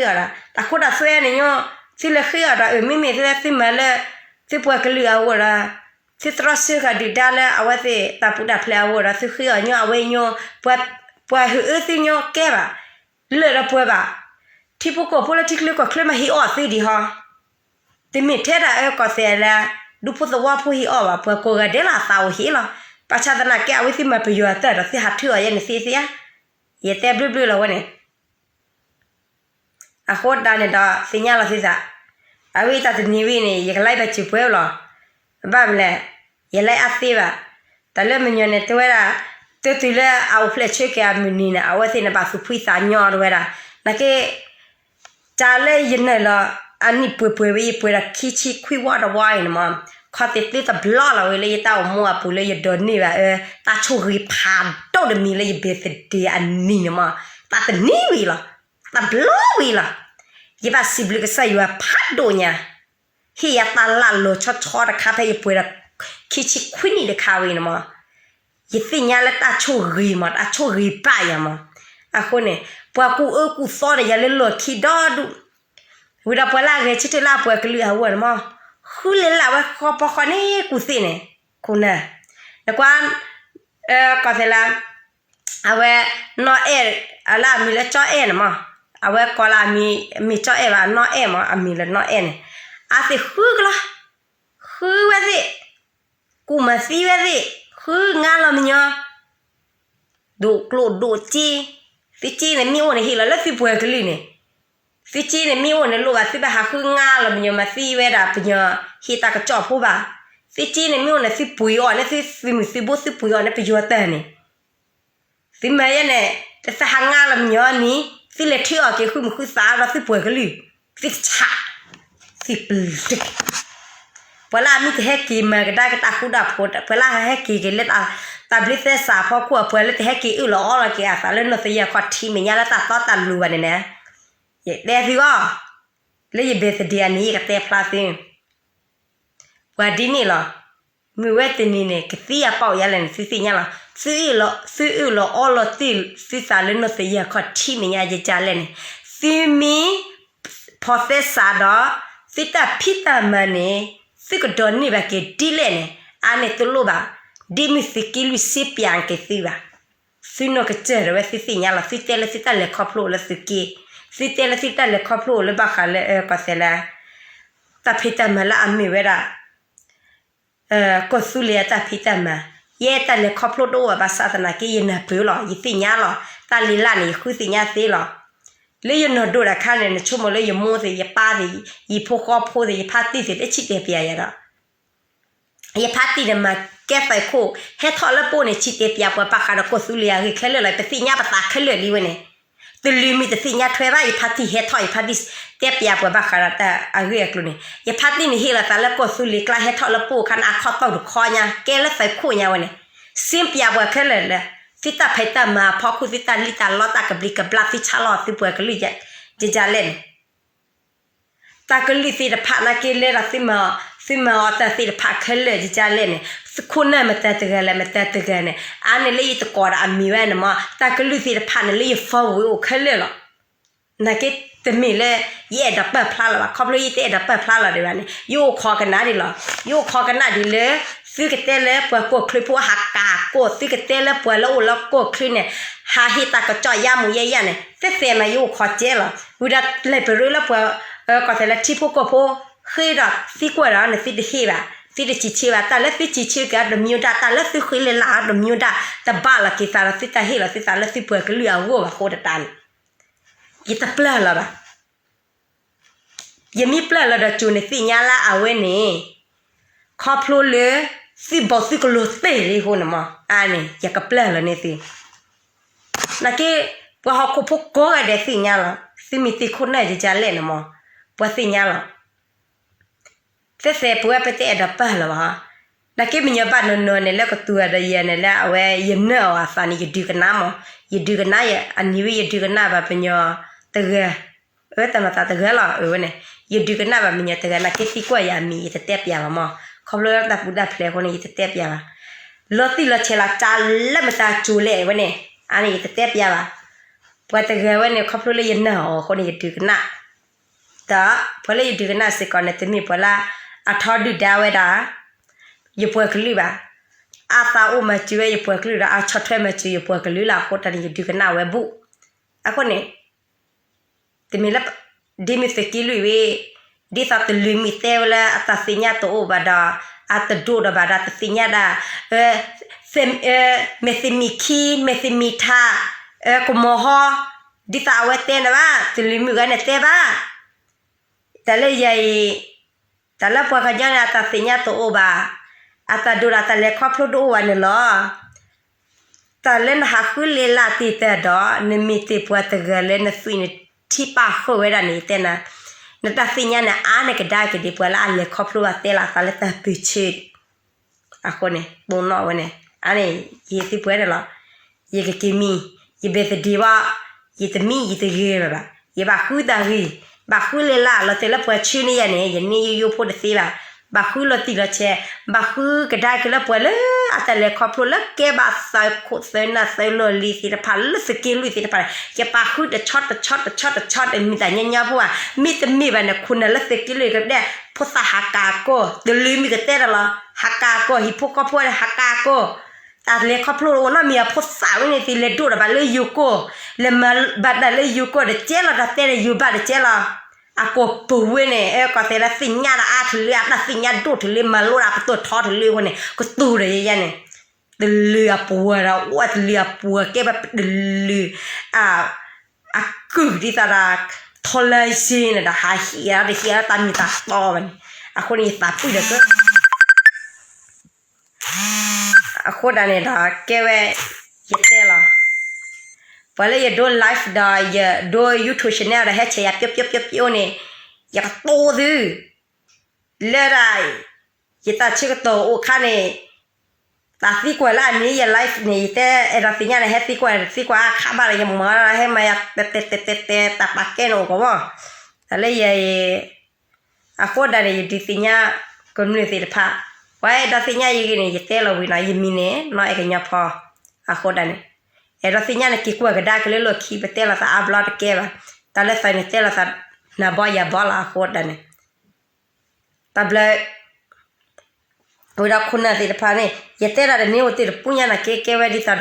လၢသုကလဲၤဃ့အီၤဒီး တၢ်ခိတၢ်သွဲန့ၣ်ညီ, သုလဲၤဃ့အီၤဒီး အၢ မ့မ့ၢ်သုလၢသုမၤလၢ သုပှၤကလုာ်အဂီၢ်ဒီး သုတြီဆၢဃာ်ဒုၣ်ဒါလၢအဝဲသ့ၣ်တၢ်ပူၤတၢ်ဖျဲးအဂီၢ်ဒီး သုဃ့အီၤညီ အဝဲညီ, ပှၤဟုၣ်အၢသုညီကဲဘၣ်, လၢာ်ဒီးပှဲၤဘၣ်, ထံဖိကီၢ်ဖိလၢထံချၢကီၢ်ချၢမ့ၢ်ဟ့ၣ်အီၣ်သုဒံးဟီ တမ့ၢ်ထဲဒၣ်အၢကီၢ်သဲးလၢ ဒူဖိသဝီဖိဟ့ၣ်အီၣ်ဘၣ် ပှၤကိးဂၤဒဲးလၢအသးအိၣ်ဟ့ၣ်လီၤ. ဘၣ်ဆၣ်သနာ်က့ အဝဲသ့ၣ်မၤပယီၤအတၢ်ဒီး သုဟးထုးအီၤယဲန့ၣ်သ့သ့ဧါ. ယတဲဘျုးဘျုးလီၤဝဲန့ၣ် အဃိဒၣ်န့ၣ်ဒီး သ့ၣ်ညါလီၤသုသး, အဝဲတၢ်တနံၤဝဲန့ၣ် ယကလဲၤဘၣ်စံးပှဲၤလီၤ. ဘၣ်မလဲၣ်, ယလဲၤအါသ့ဘၣ်. တၢ်လၢမညီန့ၣ် တဲဝဲဒၣ်, တတုၤလၢအအိၣ်ဖျဲၣ်ဆၢက့ၤအမုၢ်နံၤန့ၣ် အဝဲသ့ၣ်န့ၣ်ဘၣ်သူၣ်ဖှံသးညီတဝဲဒၣ်. နာ်က့ တၢ်လၢယနုာ်လီၤ အနံၣ်ပှဲၤပှဲၤဝဲ ယပှဲၤဒီးခံဆံခွံဝီတဝီအံၤန့ၣ်မး, ခီသ့ၣ်သ့ၣ်တဘျီလီၤဝဲလၢယတၢ်အိၣ်မူအပူၤလၢယဒိးန့ၢ်ဘၣ်အၢ တၢ်ဆိၣ်ဂ့ၤဖးဒိၣ်တမံၤလၢယ birthday အနံၤန့ၣ်မး, တၢ်တနံၤဝံၤလီၤ, တၢ်ဘျီဝံၤလီၤ. ယဘၣ်စံးဘျုးကစၢ်ယွၤဖးဒိၣ်ညါ ဟ့ၣ်ယၤတၢ်လၢ်လီၤဆီဆီတခါဖဲယပှဲၤဒီး ခံဆံခွံနံၣ်တခါဝဲန့ၣ်မး, ယသ့ၣ်ညါလၢတၢ်ဆိၣ်ဂ့ၤမး တၢ်ဆိၣ်ဂ့ၤဘၣ်ယၤမး. အဃိန့ၣ် ပှၤကူၣ်အၢကူၣ်သီဒီးယၤလၢလီၢ်ခံဒီဒူၣ်, ဝံၤဒီးပှၤလၢအဂဲၤဆၢထၢၣ်လၢအပှၤကလုာ်အဂီၢ်န့ၣ်မး, ဃုလဲၤလၢအဝဲဃီပီဃီန့ၣ်ကူၣ်သ့ၣ်န့ၣ်, ခိၣ်နၢ်, နကွၢ် ကီၢ်သဲးလၢ အဝဲ နီၢ်အဲၣ် အလၢအမံၤလၢကၠီအဲၣ်န့ၣ်မး, အဝဲကိးလၢအမံၤ မ့ၢ်ကၠီအဲၣ်ဘၣ် နီၢ်အဲၣ်မး အမံၤလၢနီၢ်အဲၣ်န့ၣ်, အသ့ၣ်ဃုကလီၤ, ဃုဝဲသ့ၣ်, ကူၣ်မၤသံဝဲသ့ၣ်, ဃုငါလီၤမညီ, ဒိၣ်ကျိၣ်ဒိၣ်စ့, သုစ့န့ၣ်မ့ၢ်အိၣ်န့ၣ်ဟ့ၣ်လီၤလၢသုပှၤကလုာ်န့ၣ်, သုစ့န့ၣ်မ့ၢ်အိၣ်န့ၣ်လိၣ်ဘၣ် သုဘၣ်ဟးဃုငါလီၤပညီမၤသံဝဲဒၣ်ပညီဟ့ၣ်တၢ်ကစီၣ်ဖိဘၣ်. သုစ့န့ၣ်မ့ၢ်အိၣ်န့ၣ် သုပှ့ၤအီၤန့ၣ် သုသုးမုၢ်သုဘိသုပှ့ၤအီၤန့ၣ် ပယီၤတၢ်န့ၣ် သုမၤယဲန့ၣ် တသဟးငါလီၤမညီနံၤ သုလဲၤထုးအီၣ်က့ၤဃုမုၢ်ဃုသးဒီးသုပှၤကလုာ် သုတဆး သုပျုၢ်တက့ၢ်. ပှၤလၢအမ့ၢ်တဟဲက့ၤမၤကဒါက့ၤတၢ်ဃူတၢ်ဖိး ပှၤလၢဟဲက့ၤက့ၤလၢတၢ်ဘျုးသဲစးဖီခိၣ် ပှၤလၢတဟဲက့ၤအၢၣ်လီၤအီလီၤက့ၤအသးလၢနီၢ်သယၢၢ်ခီၣ်ထံးမဲာ်ညါလၢတၢ်တီတၢ်လိၤဘၣ်န့ၣ်န့ၣ် ယတဲသုအီၤ လၢယဘဲသဒ့အနံၤ ယကတဲဖျါသု ပှၤဒ်န့ၣ်လီၤ. မုၢ်ဝဲတနံၤန့ၣ် ကသံအပီၢ်ယါလဲၣ်န့ၣ် သုသ့ၣ်ညါလီၤ. သုအၢၣ်လီၤ သုအၢၣ်လီၤအီလီၤတ့ၢ်သုသးလၢနီၢ်သယၢၢ်ခီၣ်ထံးမဲာ်ညါယကလဲၣ်န့ၣ် သုမ့ၢ်ဖီၣ်သဲစးဒီး သုတၢ်ဖံးတၢ်မၤန့ၣ် သုကဒိးန့ၢ်ဘၣ်က့ၤဒ်လဲၣ်န့ၣ် အါန့ၣ်တလိၣ်ဘၣ် ဒ်မုၢ်သုးက့လွံၢ်စ့ပၠးက့ၤသုဘၣ်. သုနီၢ်ကစၢ်ဒၣ်ဝဲသုသ့ၣ်ညါလီၤ. သုတဲလၢသုတၢ်လဲၤခီဖျိအိၣ်လၢသုးက့, သုတဲလၢသုတၢ်လဲၤခီဖျိအိၣ်လၢဘၣ်ဃးလၢ ကီၢ်သဲးလၢ တၢ်ဖံးတၢ်မၤလၢအမ့ၢ်ဝဲဒၣ် ကီၢ်သူလ့ၤအတၢ်ဖံးတၢ်မၤ, ယဲတၢ်လဲၤခီဖျိတအိၣ်ဘၣ်ဘၣ်ဆၣ်သနာ်က့ ယနၢ်ပၢၢ်လီၤ. ယသ့ၣ်ညါလီၤ. တၢ်လံၤလၢ်န့ၣ် ယဃုသ့ၣ်ညါသ့လီၤ. လၢယနီၢ်ဒိၣ်တၢ်ခါန့ၣ် နဆိကမိၣ်လၢယမိၢ်သ့ၣ် ယပၢ်သ့ၣ် ယဖိဃီဖိသ့ၣ် ယဖါတံၢ်သ့ၣ် တဆံးတဲပၠးယၤဒီး ယဖါတံၢ်န့ၣ်မၤကဲသုးခိၣ် ဟဲထီၣ်လၢပအိၣ်န့ၣ် ဆံးတဲပၠးပှၤဘၣ်ဃးဒီးကီၢ်သူလ့ၤအဂ့ၢ်ခဲလၢာ်လီၤ. ပသ့ၣ်ညါပသးခဲလၢာ်လံဝဲန့ၣ် တလုၢ်မံၤတသ့ၣ်ညါထွဲဘၣ် ယဖါတံၢ်ဟဲထီၣ် ယဖါတံၢ်တဲပၠးပှၤဘၣ်ဃးဒီးတၢ်အဂ့ၢ်အကျိၤန့ၣ် ယဖါတံၢ်န့ၣ်ဟ့ၣ်လီၤသးလၢကီၢ်သူလ့ၤကျါ ဟဲထီၣ်လၢပအိၣ်ခါန့ၣ် အခီၣ်တီၢ်တခီညါ ကဲလၢသုးခိၣ်ညါဝဲန့ၣ် စ့ပၠးပှၤခဲလၢာ်လၢ သုတၢ်ဖံးတၢ်မၤအဖီခိၣ် သုတၢ်လံၣ်တၢ်လီတၢ်ကဘျံးကဘျၣ် သုဆါလီၤသုပှၤကလုာ် ယကလဲၣ်န့ၣ် တၢ်ကလုၢ်သ့ၣ်တဖၣ်နာ်က့လၢဒီး သုမၤအီၤတၢ်သ့ၣ်တဖၣ်ခဲလၢာ်ယကလဲၣ်န့ၣ် သုခိၣ်နၢ်မတၤတဂၤလဲၣ် မတၤတဂၤန့ၣ် အါန့ၣ်လၢယတကိးဒီးအမံၤဝဲန့ၣ်မ့ၢ် တၢ်ကလုၢ်သ့ၣ်တဖၣ်န့ၣ်လၢယ forward အိၣ်ခဲလၢာ်လီၤ. နာ်က့တမ့ၢ်လၢ ယအဲၣ်ဒိးပာ်ဖျါလီၤဘၣ် ခီဖျိယတအဲၣ်ဒိးပာ်ဖျါလီၤဒံးဘၣ်န့ၣ် ယအိၣ်ခိးကနၣ်ဒံးလီၤ. ယအိၣ်ခိးကနၣ်ဒံးလၢ သုကတဲလၢပှၤကီၢ်ချၢဖိဟးကၢ်ကိၢ် သုကတဲလၢပှၤလၢအိၣ်လၢကီၢ်ချၢန့ၣ် ဟးဟ့ၣ်တၢ်ကစီၣ်ယါမူးယါယါန့ၣ် သ့ၣ်သဲးမး ယအိၣ်ခိးကဲလီၤ. ဝံၤဒီးလဲၤပရၢလၢပှၤ ကီၢ်သဲးလၢထံဖိကီၢ်ဖိ ဃ့ဒီးသံကွၢ်ဒီးန့ၣ် သုတဟ့ၣ်ဘၣ် သုတစံးဆၢဘၣ် တၢ်လၢသုစံးဆၢက့ၤအီၤတမံၤဒၣ် တၢ်လၢသုဃ့လၢလၢ်အီၤတမံၤဒၣ် တဘၣ်လီၤက့ၤသးဒီးသုတၢ်ဟ့ၣ်လီၤသုသးလၢသုပှၤကလုာ်အဂီၢ်ဘၣ်အဃိတၢ်န့ၣ် ယတပျၢ်လီၤဘၣ်. ယမ့ၢ်ပျၢ်လီၤဒီး ကၠိၤနသ့ၣ်ညါလၢအဝဲန့ၣ် ခီဖျိလၢ သုဘီသုကလိၤသ့ၣ်လံအဃိန့ၣ်မး အါန့ၣ် ယကပျၢ်လီၤန့ၢ်သု နာ်က့ ပှၤဟီၣ်ခိၣ်ဖိကိးဂၤဒဲးသ့ၣ်ညါလီၤ. သုမ့ၢ်သ့ၣ်ခိၣ်နၢ်ယကလဲၣ်န့ၣ်မး ပှၤသ့ၣ်ညါလီၤ. သ့ၣ်သဲးပဝဲပတအဲၣ်ဒိးပာ်လီၤဘၣ်. နာ်က့မညီဘၣ်နီၢ်နီၢ်န့ၣ် လၢကတိၤဒီးယၤန့ၣ် လၢအဝဲယနၢ်အီၤအသးန့ၣ် ယဒုးကနၣ်မး, ယဒုးကနၣ် အနံၤဝဲယဒုးကနၣ်ဘၣ်ပညီတဂၤ, အဝဲတၢ်မၤသးတဂၤလီၤ အဝဲန့ၣ်, ယဒုးကနၣ်ဘၣ်ပညီတဂၤ နာ်က့သံကွၢ်ယၤအမံၤ ယတတဲပၠးဘၣ်မး, ခီဖျိလၢတၢ်ပူၤတၢ်ဖျဲးအဃိန့ၣ် ယတတဲပၠးဘၣ်. လီၤတံၢ်လီၤဆဲးလီၤ ကၢ်လၢမတၤကၠိၤလဲၣ်ဝဲန့ၣ် အါန့ၣ် ယတတဲပၠးဘၣ်. ပှၤတဂၤဝဲန့ၣ် ခီဖျိလၢယနၢ်အီၤအဃိန့ၣ် ယဒုးကနၣ် ဒီးပှၤလၢယဒုးကနၣ်စ့ၢ်ကီးန့ၣ် တမ့ၢ်ပှၤလၢအထီဒုၣ်ဒါဝဲဒၣ် ယပှၤကလုာ်ဘၣ်. အသးအိၣ်မၤစၢၤဝဲယပှၤကလုာ်ဒီး အဆီၣ်ထွဲမၤစၢၤယပှၤကလုာ်လီၤ. အဃိတၢ်န့ၣ် ယဒုးကနၣ်ဝဲဘူး. အဃိန့ၣ် တမ့ၢ်လၢ ဒ်မ့ၢ်သုးက့လွံၢ်ဝဲ ဒ်သိးတလုၢ်မံၤတဲဝဲလၢအတၢ်သ့ၣ်ညါတအိၣ်ဘၣ်ဒီး အတဒိၣ်ဒီးဘၣ်ဒီးတသ့ၣ်ညါဒၣ် မဲာ်သ့ၣ်မံၤခံ မဲာ်သ့ၣ်မံၤထး ကမီၤဟီ ဒ်သိးအဝဲတဲန့ၣ်ဘၣ် တလုၢ်မံၤဂၤန့ၣ်တဲဘၣ် တၢ်လၢယၤအံၤ တၢ်လၢပှၤကညီန့ၣ် အတၢ်သ့ၣ်ညါတအိၣ်ဘၣ်, အတၢ်ဒိၣ်ဒီးတၢ်လဲၤခီဖျိတအိၣ်ဘၣ်န့ၣ်လီၤ. တၢ်လၢနဟးဃုလ့လၢတ့ၢ်တၢ်ဒီး နမ့ၢ်တ့ၢ်ပှၤတဂၤလၢနသွံၣ်နထံပာ်ဃုာ်ဝဲဒၣ်န့ၣ် ယတဲနၤ, နတၢ်သ့ၣ်ညါန့ၣ် အါန့ၢ်ကဒါက့ၤဒံးပှၤလၢအလဲၤခီဖျိဘၣ်တဲလီၤအသးလၢတၢ်ပၢၢ်ဆၢ အဃိန့ၣ် ပိာ်နီၣ်ဝဲန့ၣ် အါန့ၣ် ယဟ့ၣ်သုပှဲၤန့ၣ်လီၤ. ယကက့ၤမံ, ယဘဲသဒ့ဘၣ်, ယတမံ ယတဂ့ၤဘၣ်ဘၣ်, ယဘၣ်ဃုတၢ်ဂ့ၤ, ဘၣ်ဃုလ့လၢ လီၤတဲာ်လၢပှၤဆှၢန့ၢ်ယၤန့ၣ် ယန့ၢ်ယိယိဖိတသ့ဘၣ်, ဘၣ်ဃုလီၤတံၢ်လီၤဆဲး, ဘၣ်ဃုကဒါက့ၤလၢပှၤလၢအတၢ်လဲၤခီဖျိလၢကဲဘၣ်သးခိၣ်သးနၢ်သးလီၢ်လံၤသ့ၣ်တဖၣ် လၢသုးက့လွံၢ်သ့ၣ်တဖၣ်န့ၣ် ယဘၣ်ဃုတဆီတဆီတဆီတဆီတဆီ တမ့ၢ်တၢ်ညီညီဖိဘၣ်, မ့တမ့ၢ်ဘၣ်န့ၣ် ခိၣ်နၢ်လၢသုးက့လွံၢ်ကဒဲ ဖိသၣ်ဟးကၢ်ကိၢ် တလုၢ်မံၤကတဲတၢ်လီၤ, ဟးကၢ်ကိၢ် ဟံၣ်ဖိဃီဖိန့ၣ် ဟးကၢ်ကိၢ် တၢ်လဲၤခီဖျိအိၣ်နီတမံၤ အဖိသၣ်ဝဲန့ၣ်သ့ၣ် လဲၤဒိၣ်ဒီးဘၣ်လၢယိၤကီၢ်, လဲၤမၤဘၣ်တၢ်လၢယိၤကီၢ်တကဲလီၤ, တၢ်တဲဒီးယိၤဘၣ်တကဲလီၤ, အကိာ်ပူၤဝဲန့ၣ် ကီၢ်သဲးလၢသ့ၣ်ညါဒီးအါထလၢ အတၢ်သ့ၣ်ညါဒိၣ်ထလၢ မၤလိဒၣ်ပတိၢ်ထီထလၢအဃိန့ၣ် ကတိၤဒီးယဲယဲန့ၣ် တလုာ်အပှၤဒီး အိၣ်တလုာ်အပှၤ ကဲဝဲတလုာ် အ အကုၢ်ဒ်သိးဒီး ထီလၢယ့န့ၣ်ဒီး ဟးဟံးအီၤတဟံးအီၤတၢ်မံၤတၢ်တီဘၣ်န့ၣ် အဃိန့ၣ် ယသးပှံၢ်ဒီးက အဃိဒၣ်န့ၣ်ဒီး ကဲဝဲ ယတဲလီၤ ပှၤလၢယဒိ live ဒီး ယဒိ YouTube channel ဒီး ဟဲဆဲးယၤပျိပျိပျိပျိန့ၣ် ယကတိၤသု လၢဒၣ် ယတၢ်ဆၢကတီၢ်အိၣ်ခါန့ၣ် တၢ်သံကွၢ်လၢအမံၤယ live န့ၣ် ယတဲအဲၣ်ဒိးသ့ၣ်ညါန့ၣ် ဟဲသံကွၢ် သံကွၢ်အခါဘၣ်ဒီး ယမၤဟဲမၤယၤ တဲတဲတဲတဲ တၢ်ပာ်ကဲန့ၣ်အိၣ်ကီးမး တၢ်လၢယ အဃိဒၣ်န့ၣ် ယဒုးသ့ၣ်ညါ ကမျၢၢ်သ့ၣ်တဖၣ် ပှၤအဲၣ်ဒိးသ့ၣ်ညါယဂ့ၢ်န့ၣ် ယတဲလီၤဝံၤနီၤ ယမံၤန့ၣ် နီၢ်အဲၣ်ကညီဖီ အဃိဒၣ်န့ၣ် အဲၣ်ဒိးသ့ၣ်ညါန့ၣ် က့ၤကွၢ်ကဒါက့ၤလၢလီၢ်ခံ ပတဲလိာ်သးအါဘျီတကဲဘၣ် တၢ်လၢသးန့ၣ်တဲလိာ်သး နၤဘီယၤဘီလီၤ အဃိဒၣ်န့ၣ် တၢ်ဘျၢ ဝဲဒီးခိၣ်နၢ်သ့ၣ်တဖၣ်န့ၣ် ယတဲဒၣ်တန့ၢ်အိၣ်တ့ၢ်တပူၤညါနာ်က့ ကဲဝဲဒ်သိးဒီး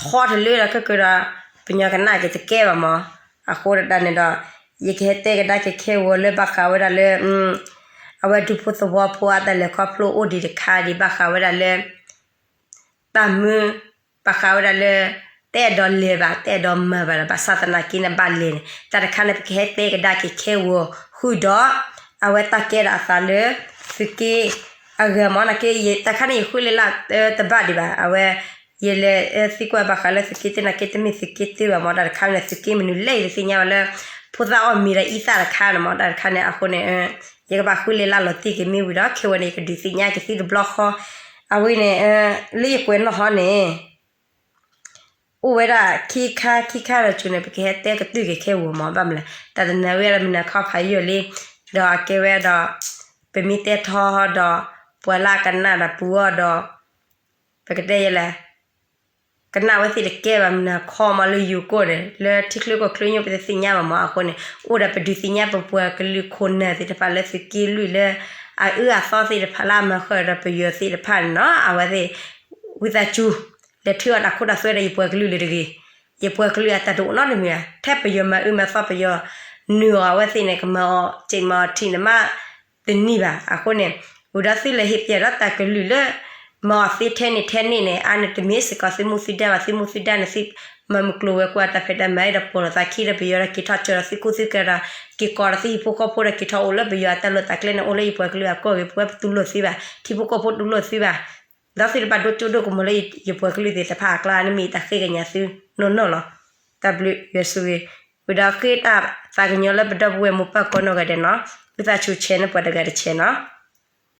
ထီတလၢဒီး ခဲကဒီး ပညီကနၣ်က့ၤတကဲဘၣ်မး အဃိဒၣ်န့ၣ်ဒီး ယကဟဲတဲကဒါက့ၤခဲဂီၤလၢဘၣ်ဃးဝဲဒၣ်လၢ အဝဲဒူဖိသဝီဖိအတၢ်လဲၤခီဖျိအိၣ်ဒံးတခါဒံး ဘၣ်ဃးဝဲဒၣ်လၢ တၢ်မုာ် ဘၣ်ဃးဝဲဒၣ်လၢ တအဲၣ်ဒိးလဲၤဘၣ် တအဲၣ်ဒိးမၤဘၣ်ဒီး ဘၣ်ဆၣ်သနာ်က့န့ၣ်ဘၣ်လဲၤန့ၣ် တၢ်တခါန့ၣ် ပကဟဲတဲကဒါက့ၤခဲဂီၤဃုာ်ဒီး အဝဲတၢ်ကဲဒၣ်အသးလၢ သုးက့ အဂၤမးနာ်က့ တၢ်ခါန့ၣ် ယဃုလဲၤလၢတဘၣ်ဒံးဘၣ် အဝဲ ယလဲၤသံကွၢ်ဘၣ်ဃးလၢသုးက့တ့ၢ်နာ်က့ တမ့ၢ်သုးက့တ့ၢ်ဘၣ်မး တၢ်တခါန့ၣ် သုးက့မနုၤလဲၣ် ယတသ့ၣ်ညါဘၣ်လၢ ဖိသၣ်အီၣ်မ့ၤဒီးအံသၣ်တခါန့ၣ်မး တၢ်တခါန့ၣ် အဃိန့ၣ် ယကဘၣ်ဃုလဲၤလၢလီၤတံၢ်က့ၤမ့ၢ်ဝံၤဒီး ခဲဝဲန့ၣ် ယကဒုးသ့ၣ်ညါက့ၤသုတဘျီဃီ အဝဲန့ၣ် လၢယကွဲးနီၣ်ဟီန့ၣ် အိၣ်ဝဲဒၣ်ခံခါ ခံခါဒီးဆိန့ၣ် ပကဟဲတဲကတုၢ်က့ၤခဲဂီၤမး ဘၣ်မနုၤလဲၣ် တၢ်တနၢ်ဝဲဒၣ်မုၢ်နၤခီဖးယိာ်လံ ဒီးအကဲဝဲဒီး ပမ့ၢ်တဲထီဒီး ပှၤလၢအကနၣ်ဒီးပူၤအီၤဒီး ပကတဲယဲလဲၣ် ကနၣ်ဝဲသ့ၣ်တကဲဘၣ် မုၢ်နၤခီမးလၢယိၤကီၢ်ဒီး လၢထံချၢကီၢ်ချၢညိ ပတသ့ၣ်ညါဘၣ်မး အဃိန့ၣ် အိၣ်ဒီးပဒုးသ့ၣ်ညါပပှၤကလုာ်ခိၣ်နၢ်သ့ၣ်တဖၣ်လၢသုးက့လွံၢ်လၢ အအၢအသီသ့ၣ်တဖၣ်လၢအမၤဃၢၤဒီးပယီၤသ့ၣ်တဖၣ်န့ၣ်နီၤ အဝဲသ့ၣ် ဝံသးစူၤ လဲၤထုးအီၤတၢ်ခိတၢ်သွဲဒီးယပှၤကလုာ်လၢတဂ့ၤ ယပှၤကလုာ်အတၢ်တအိၣ်နီတမံၤဘၣ် ထဲပယီၤမၤအၢမၤသီပယီၤ နုာ်အီၤအဝဲသ့ၣ်န့ၣ် ကမၤအီၤစ့ၣ်မၤအီၤထံးန့ၣ်မး တနံၤဘၣ် အဃိန့ၣ် ဝံၤဒီးသုလဲၤဟ့ၣ်ပျဲၢ်ဒီးတၢ်ကလုၢ်လၢ မၤအီၤသ့ထဲန့ၣ်ထဲန့ၣ်န့ၣ် အါန့ၣ်တမ့ၢ်စ့ၢ်ကီးသုမူသုဒါဘၣ် သုမူသုဒါန့ၣ် သုမၤမုၢ်ကျိၤဝဲၤကွာ်တၢ်ဖံးတၢ်မၤဒီးပိာ်လိာ်သးခံဒီးပယီၤဒီးက့ၤထီၣ်ဆၢဒီးသုခိၣ်သုကၤဒီး က့ၤကိးဒီးသုဟံၣ်ဖိဃီဖိဒီးက့ၤထီၣ်အိၣ်လၢပယီၤအတၢ်လိာ်တၢ်ကျဲန့ၣ် အိၣ်လၢယပှၤကလုာ်အကီၢ်ဂ့ၤ ပဝဲပတူၢ်လိာ်သုဘၣ် ထံဖိကီၢ်ဖိတူၢ်လိာ်သုဘၣ် ဒီးသုတဘၣ်ဒိကၠိဒိကမီၤလၢယပှၤကလုာ်သ့ၣ်တဖၣ်အကျါ နမ့ၢ်တၢ်ဃ့ကညးသုနီၢ်နီၢ်လီၤ. တၢ်ဘျုးယွၤဆိၣ်ဂ့ၤ ဝံၤဒီးဃ့တၢ်သးကညီၤလၢပဒီပုၢ်ဝဲၢ်မိၢ်ပၢ်ကိးနီၢ်ဂၤဒဲးနီၤ ဝံသးစူၤ share န့ၢ်ပှၤတဂၤတ share နီၤ.